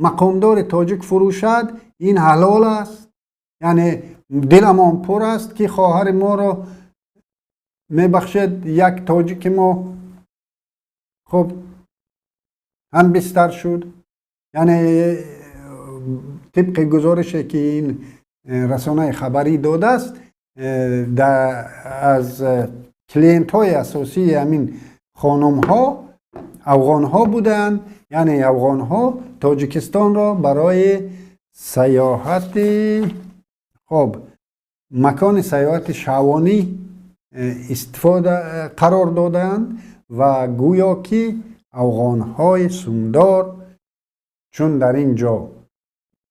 мақомдори тоҷик фурӯшад, ин ҳалол аст? Яъне диламон пур аст, ки хоҳари моро, мебахшед, як тоҷики мо, хуб, ҳамбистар шуд. Яъне тибқи гузорише, ки ин расонаи хабарӣ додааст, аз клиентҳои асосии ҳамин хонумҳо афғонҳо буданд. Яъне афғонҳо Тоҷикистонро барои сайёҳати, хоб, макони сайёҳати шаҳвонӣ истифода қарор додаанд. Ва гӯё ки афғонҳои сумдор, чун дар ин ҷо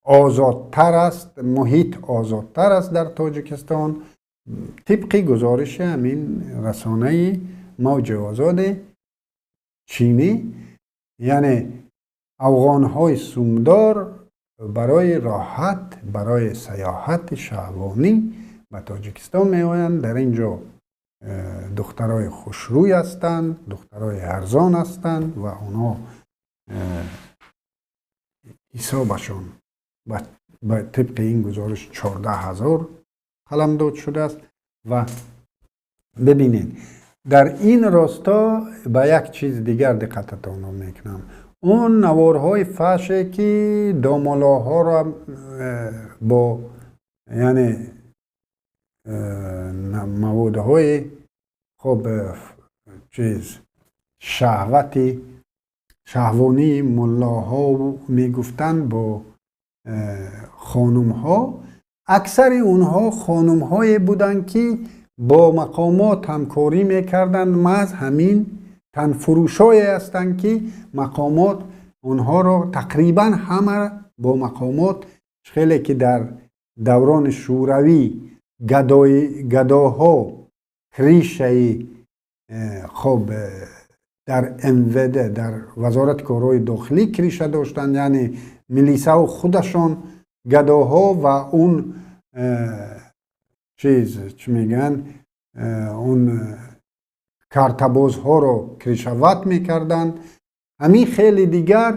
озодтар аст, муҳит озодтар аст дар Тоҷикистон, тибқи гузориши ҳамин расонаи Мавҷи Озоди чинӣ, яъне афғонҳои сумдор барои роҳат, барои сайёҳати шаҳвонӣ ба Тоҷикистон меоянд. Дар ин ҷо духтарои хушрӯй ҳастанд, духтарои арзон ҳастанд ва онҳо ҳисобашон ба тибқи ин гузориш 14 000 қаламдод шудааст. Ва бибинед, дар ин росто ба як чиз дигар диққататонро мекунам. Он наворҳои фаҳше, ки домолоҳоро бо, яъне, маводҳои, хоб, чиз, шаҳвати шаҳвонии муллоҳо мегуфтанд, бо хонумҳо, аксари онҳо хонумҳое буданд, ки бо мақомот ҳамкорӣ мекарданд. Маҳз ҳамин танфурӯшое ҳастанд, ки мақомот онҳоро тақрибан ҳама бо мақомот, хеле ки дар даврони Шӯравӣ гадоҳо крышаи, хоб, дар МВД, дар Вазорати корҳои дохилӣ крыша доштанд, яъне милисаҳо худашон гадоҳо ва он чиз, чӣ мегӯянд, он картабозҳоро крышевать мекарданд, ҳамин хеле дигар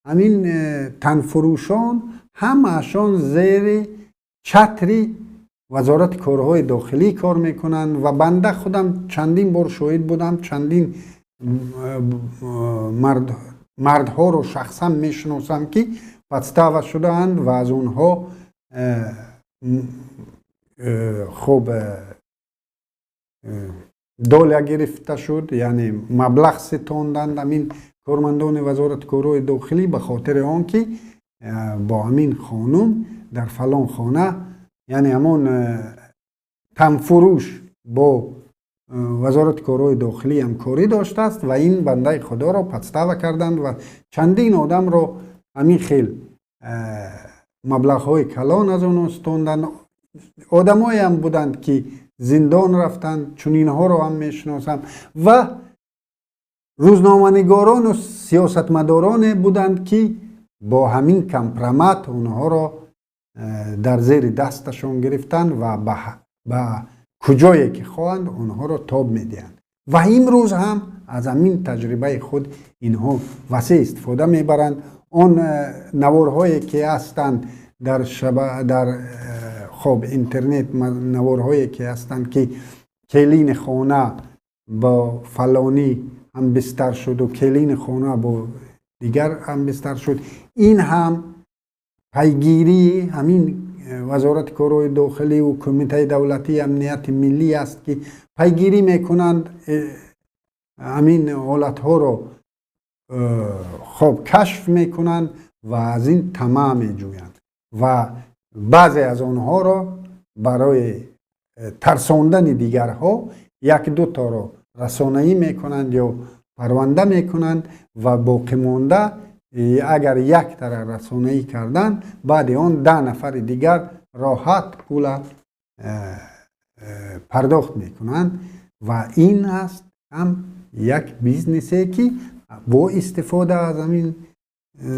ҳамин танфурӯшон ҳамаашон зери чатри Вазорати корҳои дохилӣ кор мекунанд. Ва банда худам чандин бор шоҳид будам, чандин мардҳоро шахсан мешиносам, ки подстава шудаанд ва аз онҳо, хуб, доля гирифта шуд, яъне маблағ ситонданд ҳамин кормандони Вазорати корҳои дохилӣ ба хотири он ки бо ҳамин хонум дар фалон хона, яъне ҳамон танфурӯш бо Вазорати корҳои дохилӣ ҳамкорӣ доштааст ва ин бандаи худоро подстава карданд ва чандин одамро ҳамин хел маблағҳои калон аз онҳо ситонданд. Одамоеам буданд, ки зиндон рафтанд, чунинҳоро ҳам мешиносам. Ва рӯзноманигорону сиёсатмадороне буданд, ки бо ҳамин компромат онҳоро дар зери дасташон гирифтанд ва ба куҷое ки хоҳанд онҳоро тоб медиҳанд. Ва имрӯз ҳам аз ҳамин таҷрибаи худ инҳо васеъ истифода мебаранд. Он наворҳое ки ҳастанд дар хоб интернет, наворҳое ки ҳастанд, ки келини хона бо фалонӣ ҳамбистар шуду келини хона бо дигар ҳамбистар шуд, ин ҳам пайгирии ҳамин Вазорати корҳои дохилию Кумитаи давлатии амнияти миллӣ аст, ки пайгирӣ мекунанд, ҳамин ҳолатҳоро хоб кашф мекунанд ва аз ин тамаъ меҷӯянд ва баъзе аз онҳоро барои тарсондани дигарҳо як дуторо расонаӣ мекунанд ё парванда мекунанд ва боқимонда, агар яктара расонаӣ карданд, баъди он 10 нафари дигар роҳат пула пардохт мекунанд. Ва ин аст ҳам як бизнесе, ки бо истифода аз ҳамин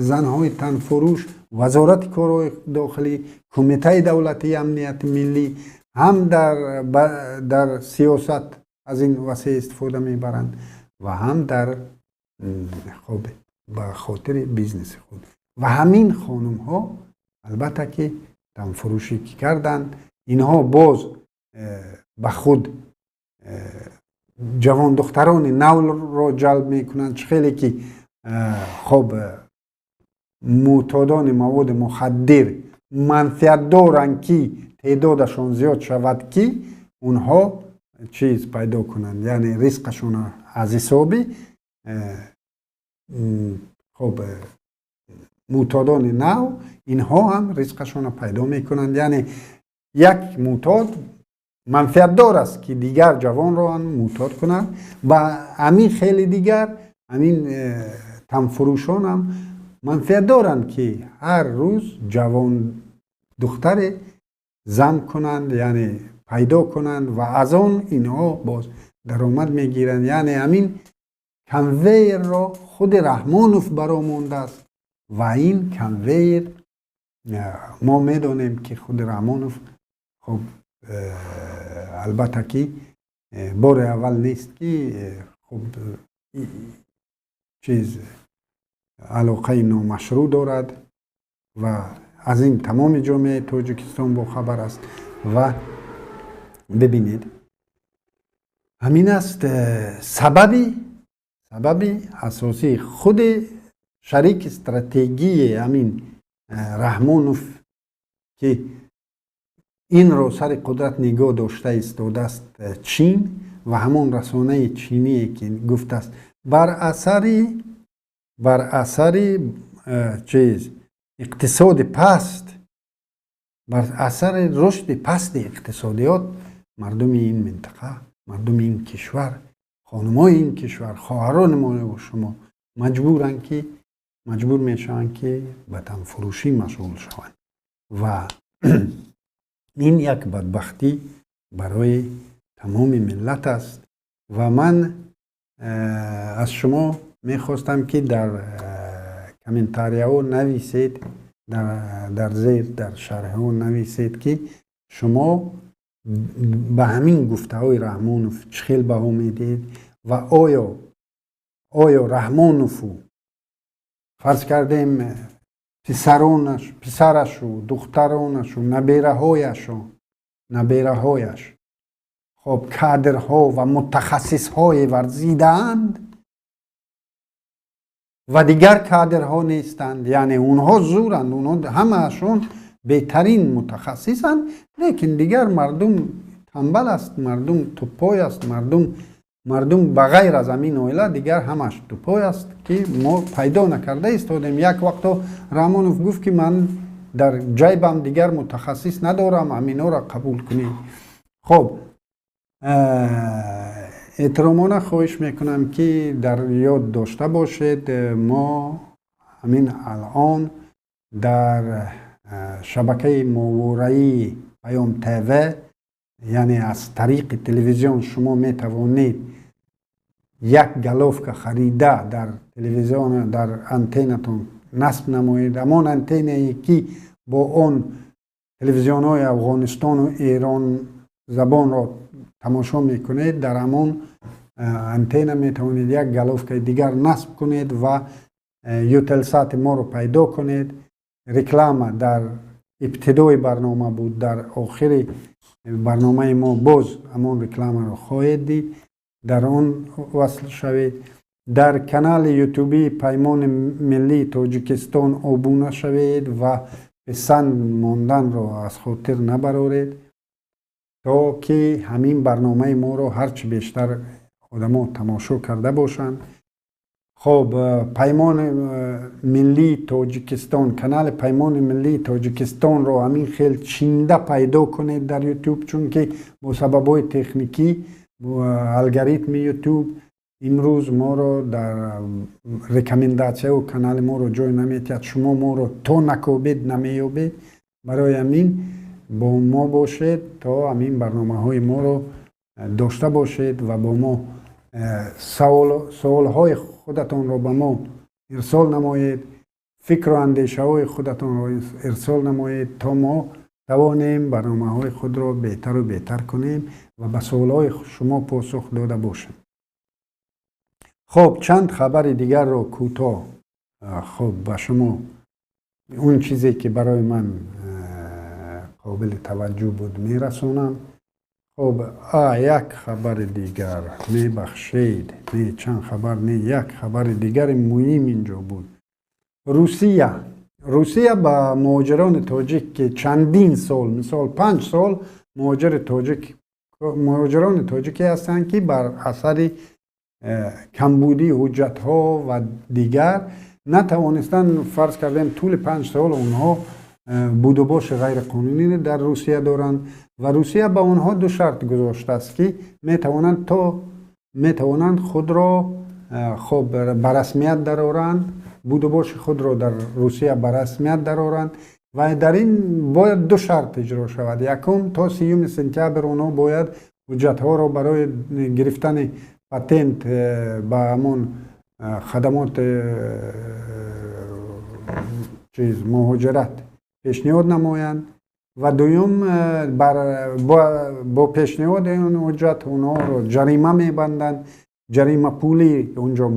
занҳои танфурӯш Вазорати корҳои дохилӣ, Кумитаи давлатии амнияти миллӣ ҳам дар сиёсат аз ин васеъ истифода мебаранд ва ҳам дар хоб ба хотири бизнеси худ. Ва ҳамин хонумҳо, албатта, ки танфурӯшӣ ки карданд, инҳо боз ба худ ҷавондухтарони навро ҷалб мекунанд. Чӣ хеле ки хоб мӯътодони маводи мухаддир манфиат доранд, ки теъдодашон зиёд шавад, ки онҳо чиз пайдо кунанд, яъне ризқашон аз ҳисоби хоб мӯътодони нав инҳо ҳам ризқашонро пайдо мекунанд. Яъне як мӯътод манфиатдор аст, ки дигар ҷавонро ҳам мӯътод кунад. Ва ҳамин хеле дигар ҳамин танфурӯшон ҳам манфиат доранд, ки ҳар рӯз ҷавон духтаре зам кунанд, яъне пайдо кунанд ва аз он инҳо боз даромад мегиранд. Яъне ҳамин конвейерро худи Раҳмонов баромондааст ва ин конвейер, мо медонем, ки худи Раҳмонов хоб албатта ки бори аввал нест, ки хуб чиз алоқаи номашрӯъ дорад ва аз ин тамоми ҷомеаи Тоҷикистон бохабар аст. Ва бибинед, ҳамин аст сабаби асосии худи шарики стратегии ҳамин Раҳмонов, ки инро сари қудрат нигоҳ дошта истодааст, Чин ва ҳамон расонаи чиние, ки гуфтааст, бар асари чиз иқтисоди паст, бар асари рушди пасти иқтисодиёт, мардуми ин минтақа, мардуми ин кишвар, хонумои ин кишвар, хоҳарони мо шумо маҷбуранд, ки маҷбур мешаванд, ки ба танфурӯшӣ машғул шаванд. Ва ин як бадбахтӣ барои тамоми миллат аст. Ва ман аз шумо мехостам, ки дар комментарияҳо нависед, дар зер, дар шарҳҳо нависед, ки шумо ба ҳамин гуфтаҳои Раҳмонов чӣ хел баҳо медиҳед ва оё Раҳмонову, фарз кардем, писаронаш, писарашу, духтаронашу, набераҳояш хоб кадрҳо ва мутахассисҳое варзидаанд ва дигар кадрҳо нестанд. Яъне онҳо зӯранд, онҳо ҳамаашон беҳтарин мутахассисанд, лекин дигар мардум танбал аст, мардум тупой аст, мардум ба ғайр аз ҳамин оила дигар ҳамаш тупой аст, ки мо пайдо накарда истодем. Як вақто Раҳмонов гуфт, ки ман дар ҷайбам дигар мутахассис надорам, ҳаминҳоро қабул кунед. Хоб, эҳтиромона хоҳиш мекунам, ки дар ёд дошта бошед, мо ҳамин алон дар шабакаи моҳвораии Паём ТВ, яъне аз тариқи телевизион шумо метавонед як головка харида, дар телевизион, дар антеннатон насб намоед, ҳамон антеннае, ки бо он телевизионҳои Афғонистону Эрон забонро тамошо мекунед, дар ҳамон антенна метавонед як головкаи дигар насб кунед ва Ютелсати моро пайдо кунед. Реклама дар ибтидои барнома буд, дар охири барномаи мо боз ҳамон рекламаро хоҳед дид, дар он васл шавед. Дар канали ютубии Паймони миллии Тоҷикистон обуна шавед ва писанд монданро аз хотир набароред, то ки ҳамин барномаи моро ҳарчи бештар одамо тамошо карда бошанд. Хоб, Паймони миллии Тоҷикистон, канали Паймони миллии Тоҷикистонро ҳамин хел чинда пайдо кунед дар Ютуб, чунки бо сабабҳои техникӣ, бо алгоритми Ютуб имрӯз моро дар рекомендатсияу канали моро ҷой наметиҳад. Шумо моро то накобед намеёбед. Барои ҳамин бо мо бошед, то ҳамин барномаҳои моро дошта бошед ва бо мо суолҳои худатонро ба мо ирсол намоед, фикру андешаҳои худатонро ирсол намоед, то мо тавонем барномаҳои худро беҳтару беҳтар кунем ва ба суолҳои шумо посух дода бошем. Хоб, чанд хабари дигарро кӯтоҳ, хоб, ба шумо он чизе ки барои ман қобили таваҷҷӯҳ буд мерасонам. Хоб, як хабари дигар, мебахшед, не чанд хабар, не, як хабари дигари муҳим инҷо буд. Русия ба муҳоҷирони тоҷик, ки чандин сол, мисол 5 сол, муҳоҷирони тоҷике ҳастанд, ки бар асари камбудии ҳуҷҷатҳо ва дигар натавонистанд, фарз кардем, тӯли 5 сол онҳо будубоши ғайриқонунӣ дар Русия доранд ва Русия ба онҳо ду шарт гузоштааст, ки метавонанд худро, хоб, ба расмият дароранд, будубоши худро дар Русия ба расмият дароранд ва дар ин бояд ду шарт иҷро шавад. Якум, то 30-уми сентябр онҳо бояд ҳуҷҷатҳоро барои гирифтани патент ба ҳамон хадамоти чиз муҳоҷират пешниҳод намоянд ва дуюм, бо пешниҳоди он ҳуҷҷат онҳоро ҷарима мебанданд. Ҷарима пулӣ онҷо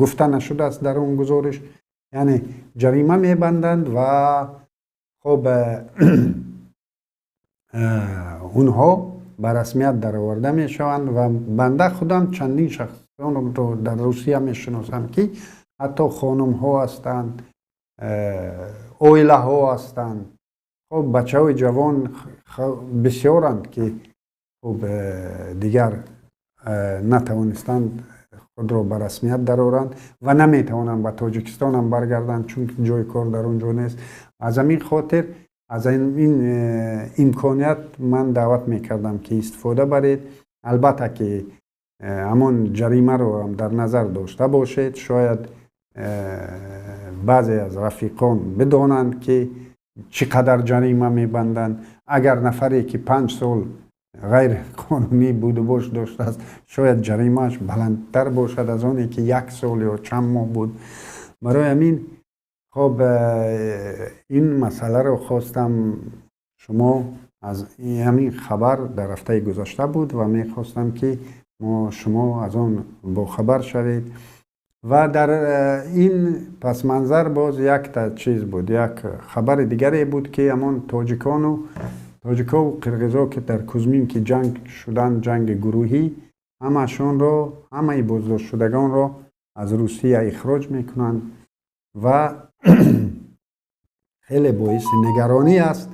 гуфта нашудааст дар он гузориш, яъне ҷарима мебанданд ва хоб, онҳо ба расмият дароварда мешаванд. Ва банда худам чандин шахсонро дар Русия мешиносам, ки ҳатто хонумҳо ҳастанд, оилаҳо ҳастанд, хоб, бачаҳои ҷавон бисёранд, ки хуб, дигар натавонистанд худро ба расмият дароранд ва наметавонанд ба Тоҷикистонам баргарданд, чунки ҷои кор дар он ҷо нест. Аз ҳамин хотир аз ин имконият ман даъват мекардам, ки истифода баред. Албатта ки ҳамон ҷаримаро ҳам дар назар дошта бошед. Шояд баъзе аз рафиқон бидонанд, ки чӣ қадар ҷарима мебанданд. Агар нафаре ки 5 сол ғайриқонунӣ будубош доштааст, шояд ҷаримааш баландтар бошад аз оне ки як сол ё чанд моҳ буд. Барои ҳамин, хоб, ин масъаларо хостам шумо аз ҳамин хабар дар ҳафтаи гузашта буд ва мехостам, ки мо шумо аз он бохабар шавед. Ва дар ин пасманзар боз якта чиз буд, як хабари дигаре буд, ки ҳамон тоҷикову қирғизо, ки дар Кузминки ҷанг шуданд, ҷанги гурӯҳӣ, ҳамашонро, ҳамаи боздоштшудагонро аз Русия ихроҷ мекунанд ва хеле боиси нигаронӣ аст.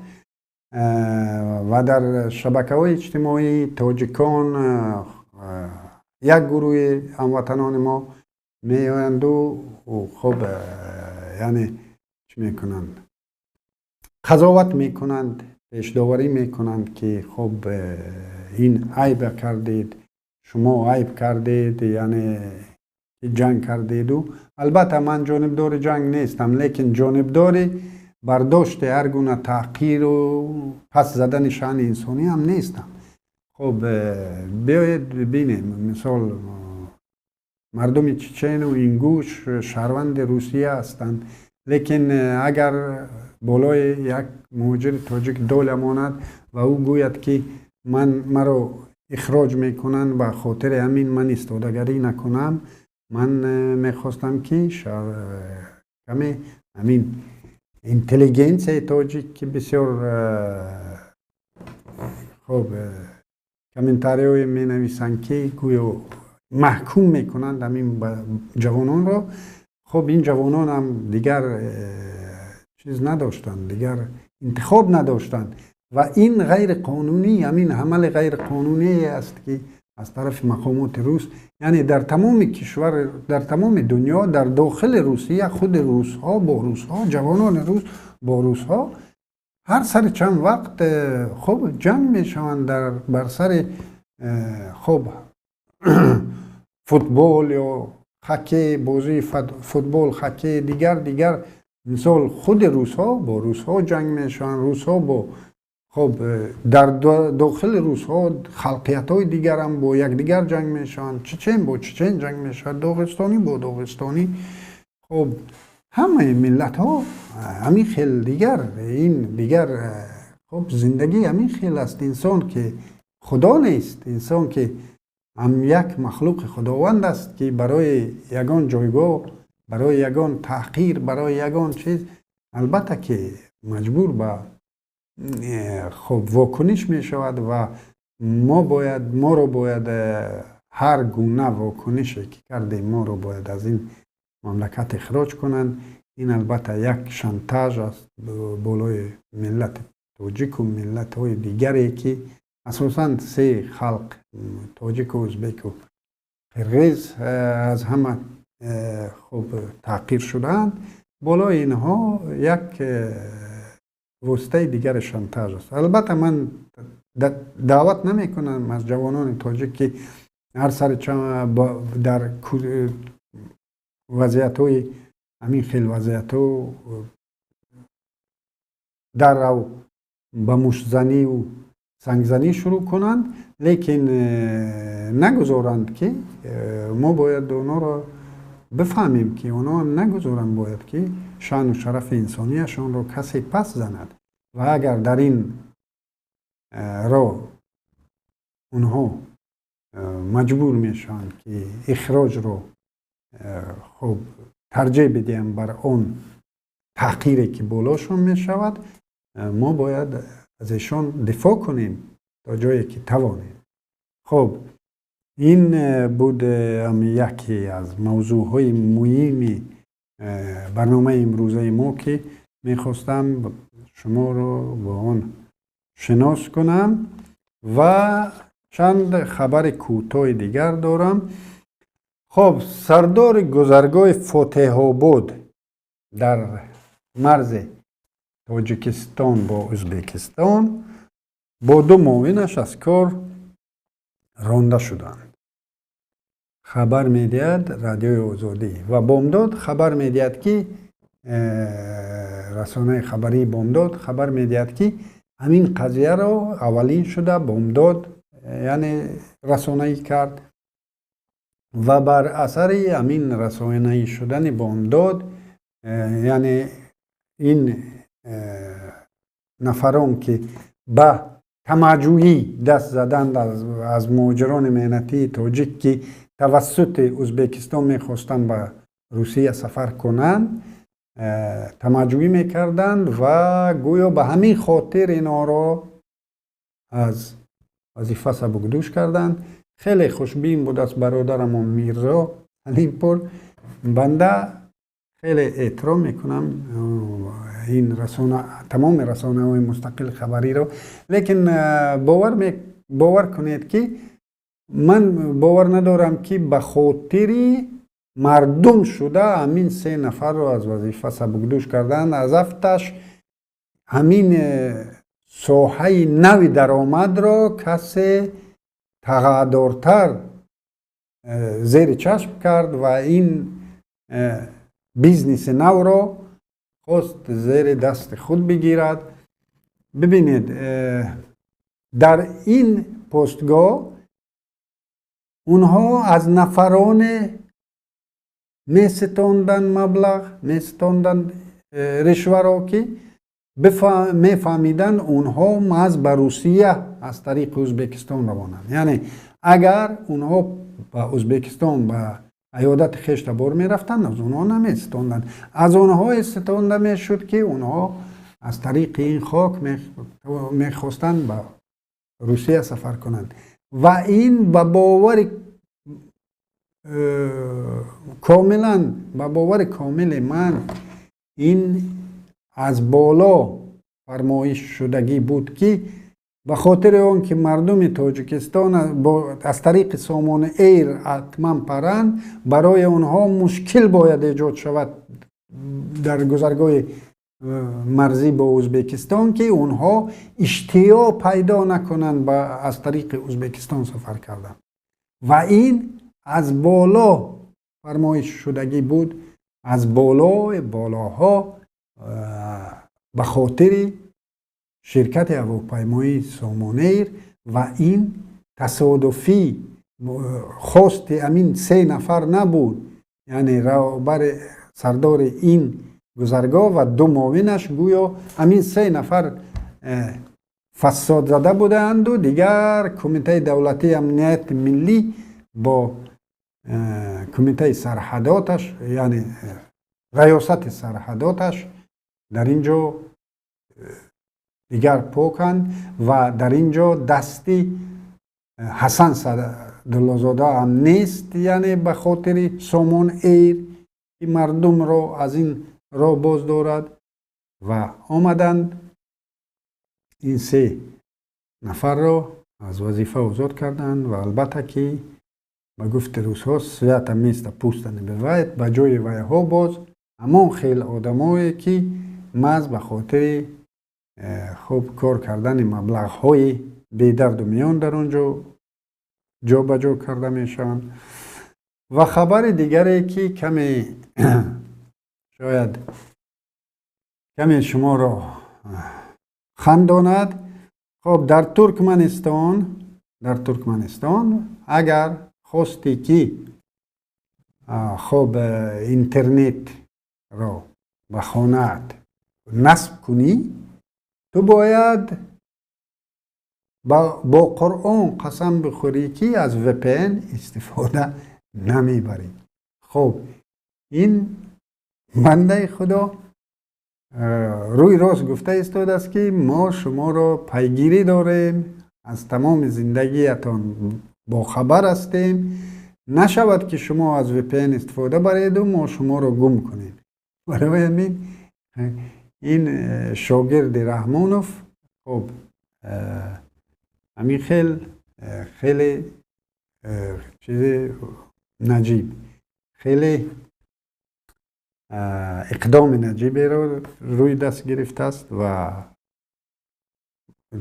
Ва дар шабакаҳои иҷтимоӣ тоҷикон, як гурӯҳи ҳамватанони мо меоянду, хоб, яъне чӣ мекунанд, қазоват мекунанд, пешдоварӣ мекунанд, ки хоб, ин айба кардед, шумо айб кардед, яъне ҷанг кардеду. Албатта ман ҷонибдори ҷанг нестам, лекин ҷонибдори бардошти ҳар гуна таҳқиру пас задани шаъни инсонӣ ҳам нестам. Хоб, биёед бинем, мисол, мардуми чечену ингуш шаҳрванди Русия ҳастанд, лекин агар болои як муҳоҷири тоҷик доля монад ва ӯ гӯяд, ки ман маро Ихроҷ мекунанд, ба хотири ҳамин ман истодагарӣ накунам. Ман мехостам, ки каме ҳамин интеллигенсияи тоҷик, ки бисёр хоб комментариҳое менависанд, ки гӯё маҳкум мекунанд ҳамин ҷавононро. Хоб, ин ҷавононам дигар чиз надоштанд, дигар интихоб надоштанд ва ин ғайриқонунӣ, ҳамин амали ғайриқонуние аст, ки аз тарафи мақомоти рус, яъне дар тамоми кишвар, дар тамоми дунё, дар дохили Русия худи русҳо бо русҳо, ҷавонони рус бо русҳо ҳар сари чанд вақт хоб ҷанг мешаванд дар бар сари хоб футбол ё хоккей, бозии футбол, хоккей, дигар дигар. Мисол, худи русҳо бо русҳо ҷанг мешаванд, русҳо бо хоб дар дохили русҳо халқиятҳои дигарам бо якдигар ҷанг мешаванд, чечен бо чечен ҷанг мешавад, доғистонӣ бо доғистонӣ. Хоб, ҳамаи миллатҳо ҳамин хел дигар, ин дигар хоб зиндагӣ ҳамин хел аст. Инсон ки худо нест, инсон ки ҳам як махлуқи Худованд аст, ки барои ягон ҷойгоҳ, барои ягон таҳқир, барои ягон чиз албатта ки маҷбур ба хоб вокуниш мешавад. Ва мо бояд, моро бояд ҳар гуна вокунише ки кардем, моро бояд аз ин мамлакат ихроҷ кунанд. Ин албатта як шантаж аст болои миллати тоҷику миллатҳои дигаре, ки асосан се халқ, тоҷику ӯзбеку қирғиз, аз ҳама хуб таҳқир шудаанд. Болои инҳо як воситаи дигари шантаж аст. Албатта, ман даъват намекунам аз ҷавонони тоҷик, ки ҳар сари дар вазъиятҳои ҳамин хел вазъиятҳо даррав ба муштзанию сангзанӣ шурӯъ кунанд, лекин нагузоранд, ки мо бояд онҳоро бифаҳмем, ки онҳо нагузоранд, бояд ки шаъну шарафи инсонияшонро касе пас занад. Ва агар дар ин роҳ онҳо маҷбур мешаванд, ки ихроҷро хуб тарҷеҳ бидиҳанд бар он таҳқире, ки болошон мешавад, мо бояд аз эшон дифоъ кунем то ҷое ки тавонем. Хуб, ин буд яке аз мавзӯъҳои муҳими барномаи имрӯзаи мо, ки мехостам шуморо бо он шинос кунам. Ва чанд хабари кӯтоҳи дигар дорам. Хоб, сардори гузаргоҳи Фотеҳобод дар марзи Тоҷикистон бо Ӯзбекистон бо ду муовинаш аз кор ронда шуданд, хабар медиҳад Радиои Озодӣ. Ва Бомдод хабар медиҳад, ки расонаи хабарии Бомдод хабар медиҳад, ки ҳамин қазияро аввалин шуда Бомдод, яъне, расонаӣ кард. Ва бар асари ҳамин расонаӣ шудани Бомдод, яъне ин нафарон, ки ба тамаъҷӯӣ даст заданд аз муҳоҷирони меҳнатии тоҷик, ки тавассути Ӯзбекистон мехостанд ба Русия сафар кунанд, тамаъҷӯӣ мекарданд ва гӯё ба ҳамин хотир инҳоро аз вазифа сабукдӯш карданд. Хеле хушбин будааст бародарамон Мирзо Салимпур. Банда хеле эҳтиром мекунам ин расона, тамоми расонаҳои мустақили хабариро, лекин бовар кунед, ки ман бовар надорам, ки ба хотири мардум шуда ҳамин се нафарро аз вазифа сабукдӯш карданд. Аз афташ ҳамин соҳаи нави даромадро касе тағадортар зери чашм кард ва ин бизнеси навро хост зери дасти худ бигирад. Бибинед, дар ин постгоҳ онҳо аз нафароне меситонданд маблағ, меситонданд ришваро, ки Мефаҳмиданд, онҳо маҳз ба Русия аз тариқи Ӯзбекистон равонанд. Яъне агар онҳо ба Ӯзбекистон ба аёдати хештабор мерафтанд, аз онҳо намеситонданд. Аз онҳо иститонда мешуд, ки онҳо аз тариқи ин хок мехостанд ба Русия сафар кунанд. Ва ин ба бовари комилан, ба бовари комили ман, ин аз боло фармоиш шудагӣ буд, ки ба хотири он ки мардуми Тоҷикистон аз тариқи Сомон Эйр ҳатман паранд, барои онҳо мушкил бояд эҷод шавад дар гузаргоҳи марзӣ бо Ӯзбекистон, ки онҳо иштиёқ пайдо накунанд ба аз тариқи Ӯзбекистон сафар кардан. Ва ин аз боло фармоиш шудагӣ буд, аз болои болоҳо, ба хотири ширкати ҳавопаймоии Сомонэйр. Ва ин тасодуфӣ хости ҳамин се нафар набуд, яъне роҳбари сардори ин гузаргоҳ ва ду муовинаш. Гӯё ҳамин се нафар фасодзада будаанду дигар Кумитаи давлатии амнияти миллӣ бо кумитаи сарҳадоташ, яъне раёсати сарҳадоташ, дар ин ҷо дигар поканд. Ва дар ин ҷо дасти Ҳасан Садуллозода ҳам нест, яъне ба хотири Сомон Эйр, ки мардумро аз ин роҳ боз дорад. Ва омаданд, ин се нафарро аз вазифа озод карданд. Ва албатта ки ба гуфти русҳо, свято место пусто не бывает. Ба ҷои вайҳо боз ҳамон хел одамое, ки маҳз ба хотири хуб кор кардани маблағҳои бедарду миён дар он ҷо ҷобаҷо карда мешаванд. Ва хабари дигаре, ки каме шояд каме шуморо хандонад. Хоб, дар Туркманистон агар хостӣ, ки хоб, интернетро ба хонаат насб кунӣ, ту бояд бо Қуръон қасам бихӯрӣ, ки аз VPN истифода намебарӣ. Хоб, ин бандаи Худо рӯи рост гуфта истодааст, ки мо шуморо пайгирӣ дорем, аз тамоми зиндагиятон бохабар ҳастем, нашавад, ки шумо аз VPN истифода бареду мо шуморо гум кунем. Барои ҳамин ин шогирди Раҳмонов, хоб, ҳамин хел хеле чизи наҷиб, хеле иқдоми наҷиберо рӯи даст гирифтааст. Ва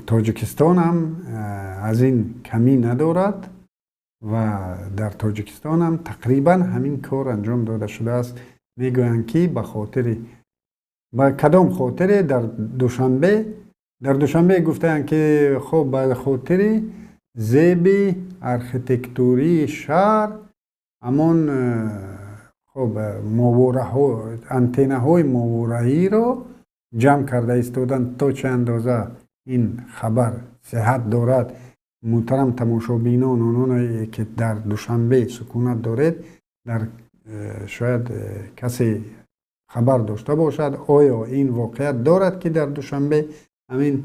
Тоҷикистон ҳам аз ин камӣ надорад ва дар Тоҷикистон ҳам тақрибан ҳамин кор анҷом дода шудааст. Мегӯянд, ки ба хотири, ба кадом хотире дар Душанбе гуфтаанд, ки хоб, ба хотири зеби архитектурии шаҳр ҳамон, хоб, мовораҳо, антеннаҳои мовораиро ҷамъ карда истоданд. То чӣ андоза ин хабар сиҳат дорад, муҳтарам тамошобинон, ононе ки дар Душанбе сукунат доред, дар шояд касе хабар дошта бошад, оё ин воқеият дорад, ки дар Душанбе ҳамин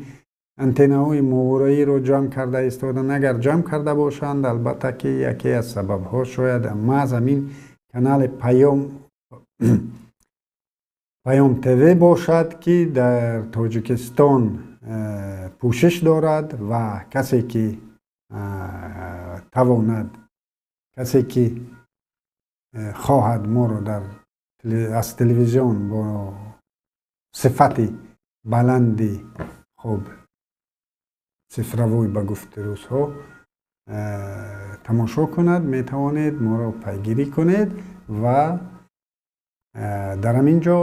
антеннаҳои мовораиро ҷамъ карда истоданд? Агар ҷамъ карда бошанд, албатта ки яке аз сабабҳо шояд маҳз ҳамин канали Паём ТВ бошад, ки дар Тоҷикистон пӯшиш дорад. Ва касе ки тавонад, касе ки хоҳад моро аз телевизион бо сифати баланди, хуб, цифровой, ба гуфти русҳо, тамошо кунад, метавонед моро пайгирӣ кунед. Ва дар ҳамин ҷо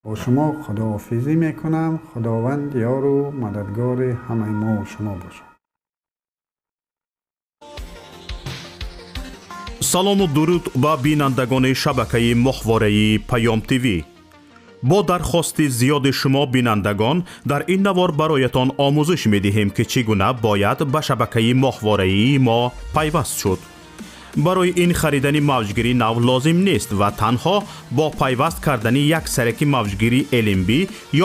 бо шумо худоҳофизӣ мекунам. Худованд ёру мададгори ҳамаи мо шумо бошад. Салому дуруд ба бинандагони шабакаи моҳвораи Паём ТВ. Бо дархости зиёди шумо бинандагон дар ин навор бароятон омӯзиш медиҳем, ки чӣ гуна бояд ба шабакаи моҳвораии мо пайваст шуд. Барои ин харидани мавҷгири нав лозим нест ва танҳо бо пайваст кардани як сараки мавҷгири LNB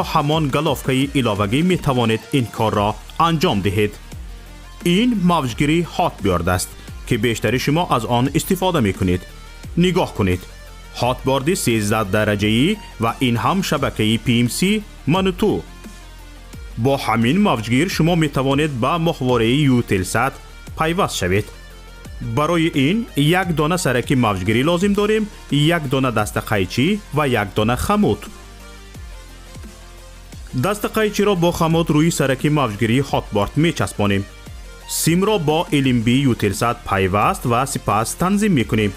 ё ҳамон головкаи иловагӣ метавонед ин корро анҷом диҳед. Ин мавҷгири Hotbird аст, ки бештари шумо аз он истифода мекунед. Нигоҳ кунед. Hotbird 13 дараҷаӣ ва ин ҳам шабакаи PMC Мануту. Бо ҳамин мавҷгир шумо метавонед ба моҳвораи Eutelsat пайваст шавед. Барои ин як дона сараки мавҷгирӣ лозим дорем, як дона дастақайчӣ ва як дона хамут. Дастақайчиро бо хамут рӯи сараки мавҷгирии Hotbird мечаспонем. Симро бо LNB Eutelsat пайваст ва сипас танзим мекунем.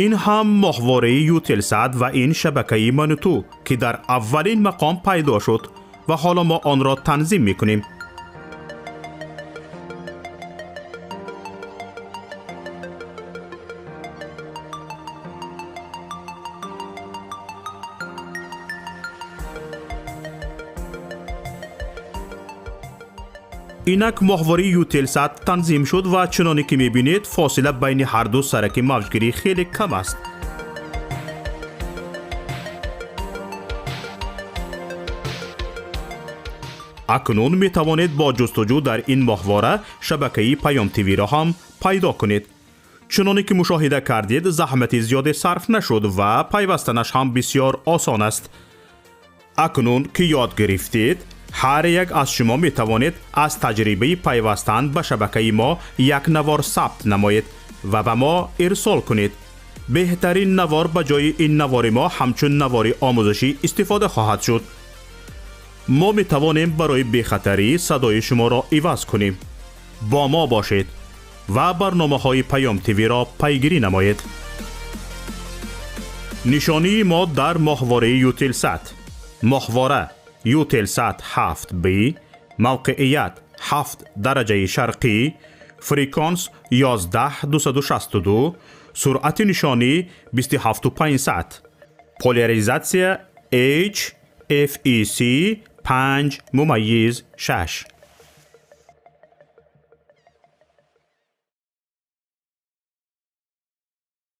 Ин ҳам моҳвораи Eutelsat ва ин шабакаи Мануту, ки дар аввалин мақом пайдо шуд ва ҳоло мо онро танзим мекунем. Инак моҳвораи Eutelsat танзим шуд ва чуноне ки мебинед, фосила байни ҳар ду сараки мавҷгирӣ хеле кам аст. Акнун метавонед бо ҷустуҷӯ дар ин моҳвора шабакаи Паём ТВ-ро ҳам пайдо кунед. Чуноне ки мушоҳида кардед, заҳмати зиёде сарф нашуд ва пайвастанаш ҳам бисёр осон аст. Акнун ки ёд гирифтед, ҳар як аз шумо метавонед аз таҷрибаи пайвастан ба шабакаи мо як навор сабт намоед ва ба мо ирсол кунед. Беҳтарин навор ба ҷои ин навори мо ҳамчун навори омӯзишӣ истифода хоҳад шуд. Мо метавонем барои бехатарӣ садои шуморо иваз кунем. Бо мо бошед ва барномаҳои Паём ТВ-ро пайгирӣ намоед. Нишонии мо дар моҳвораи Eutelsat. Моҳвора Eutelsat 7B, мавқеият 7 дараҷаи шарқӣ, фреквенс 11262, суръати нишонӣ 27500, поляризатсия H FEC 5.6.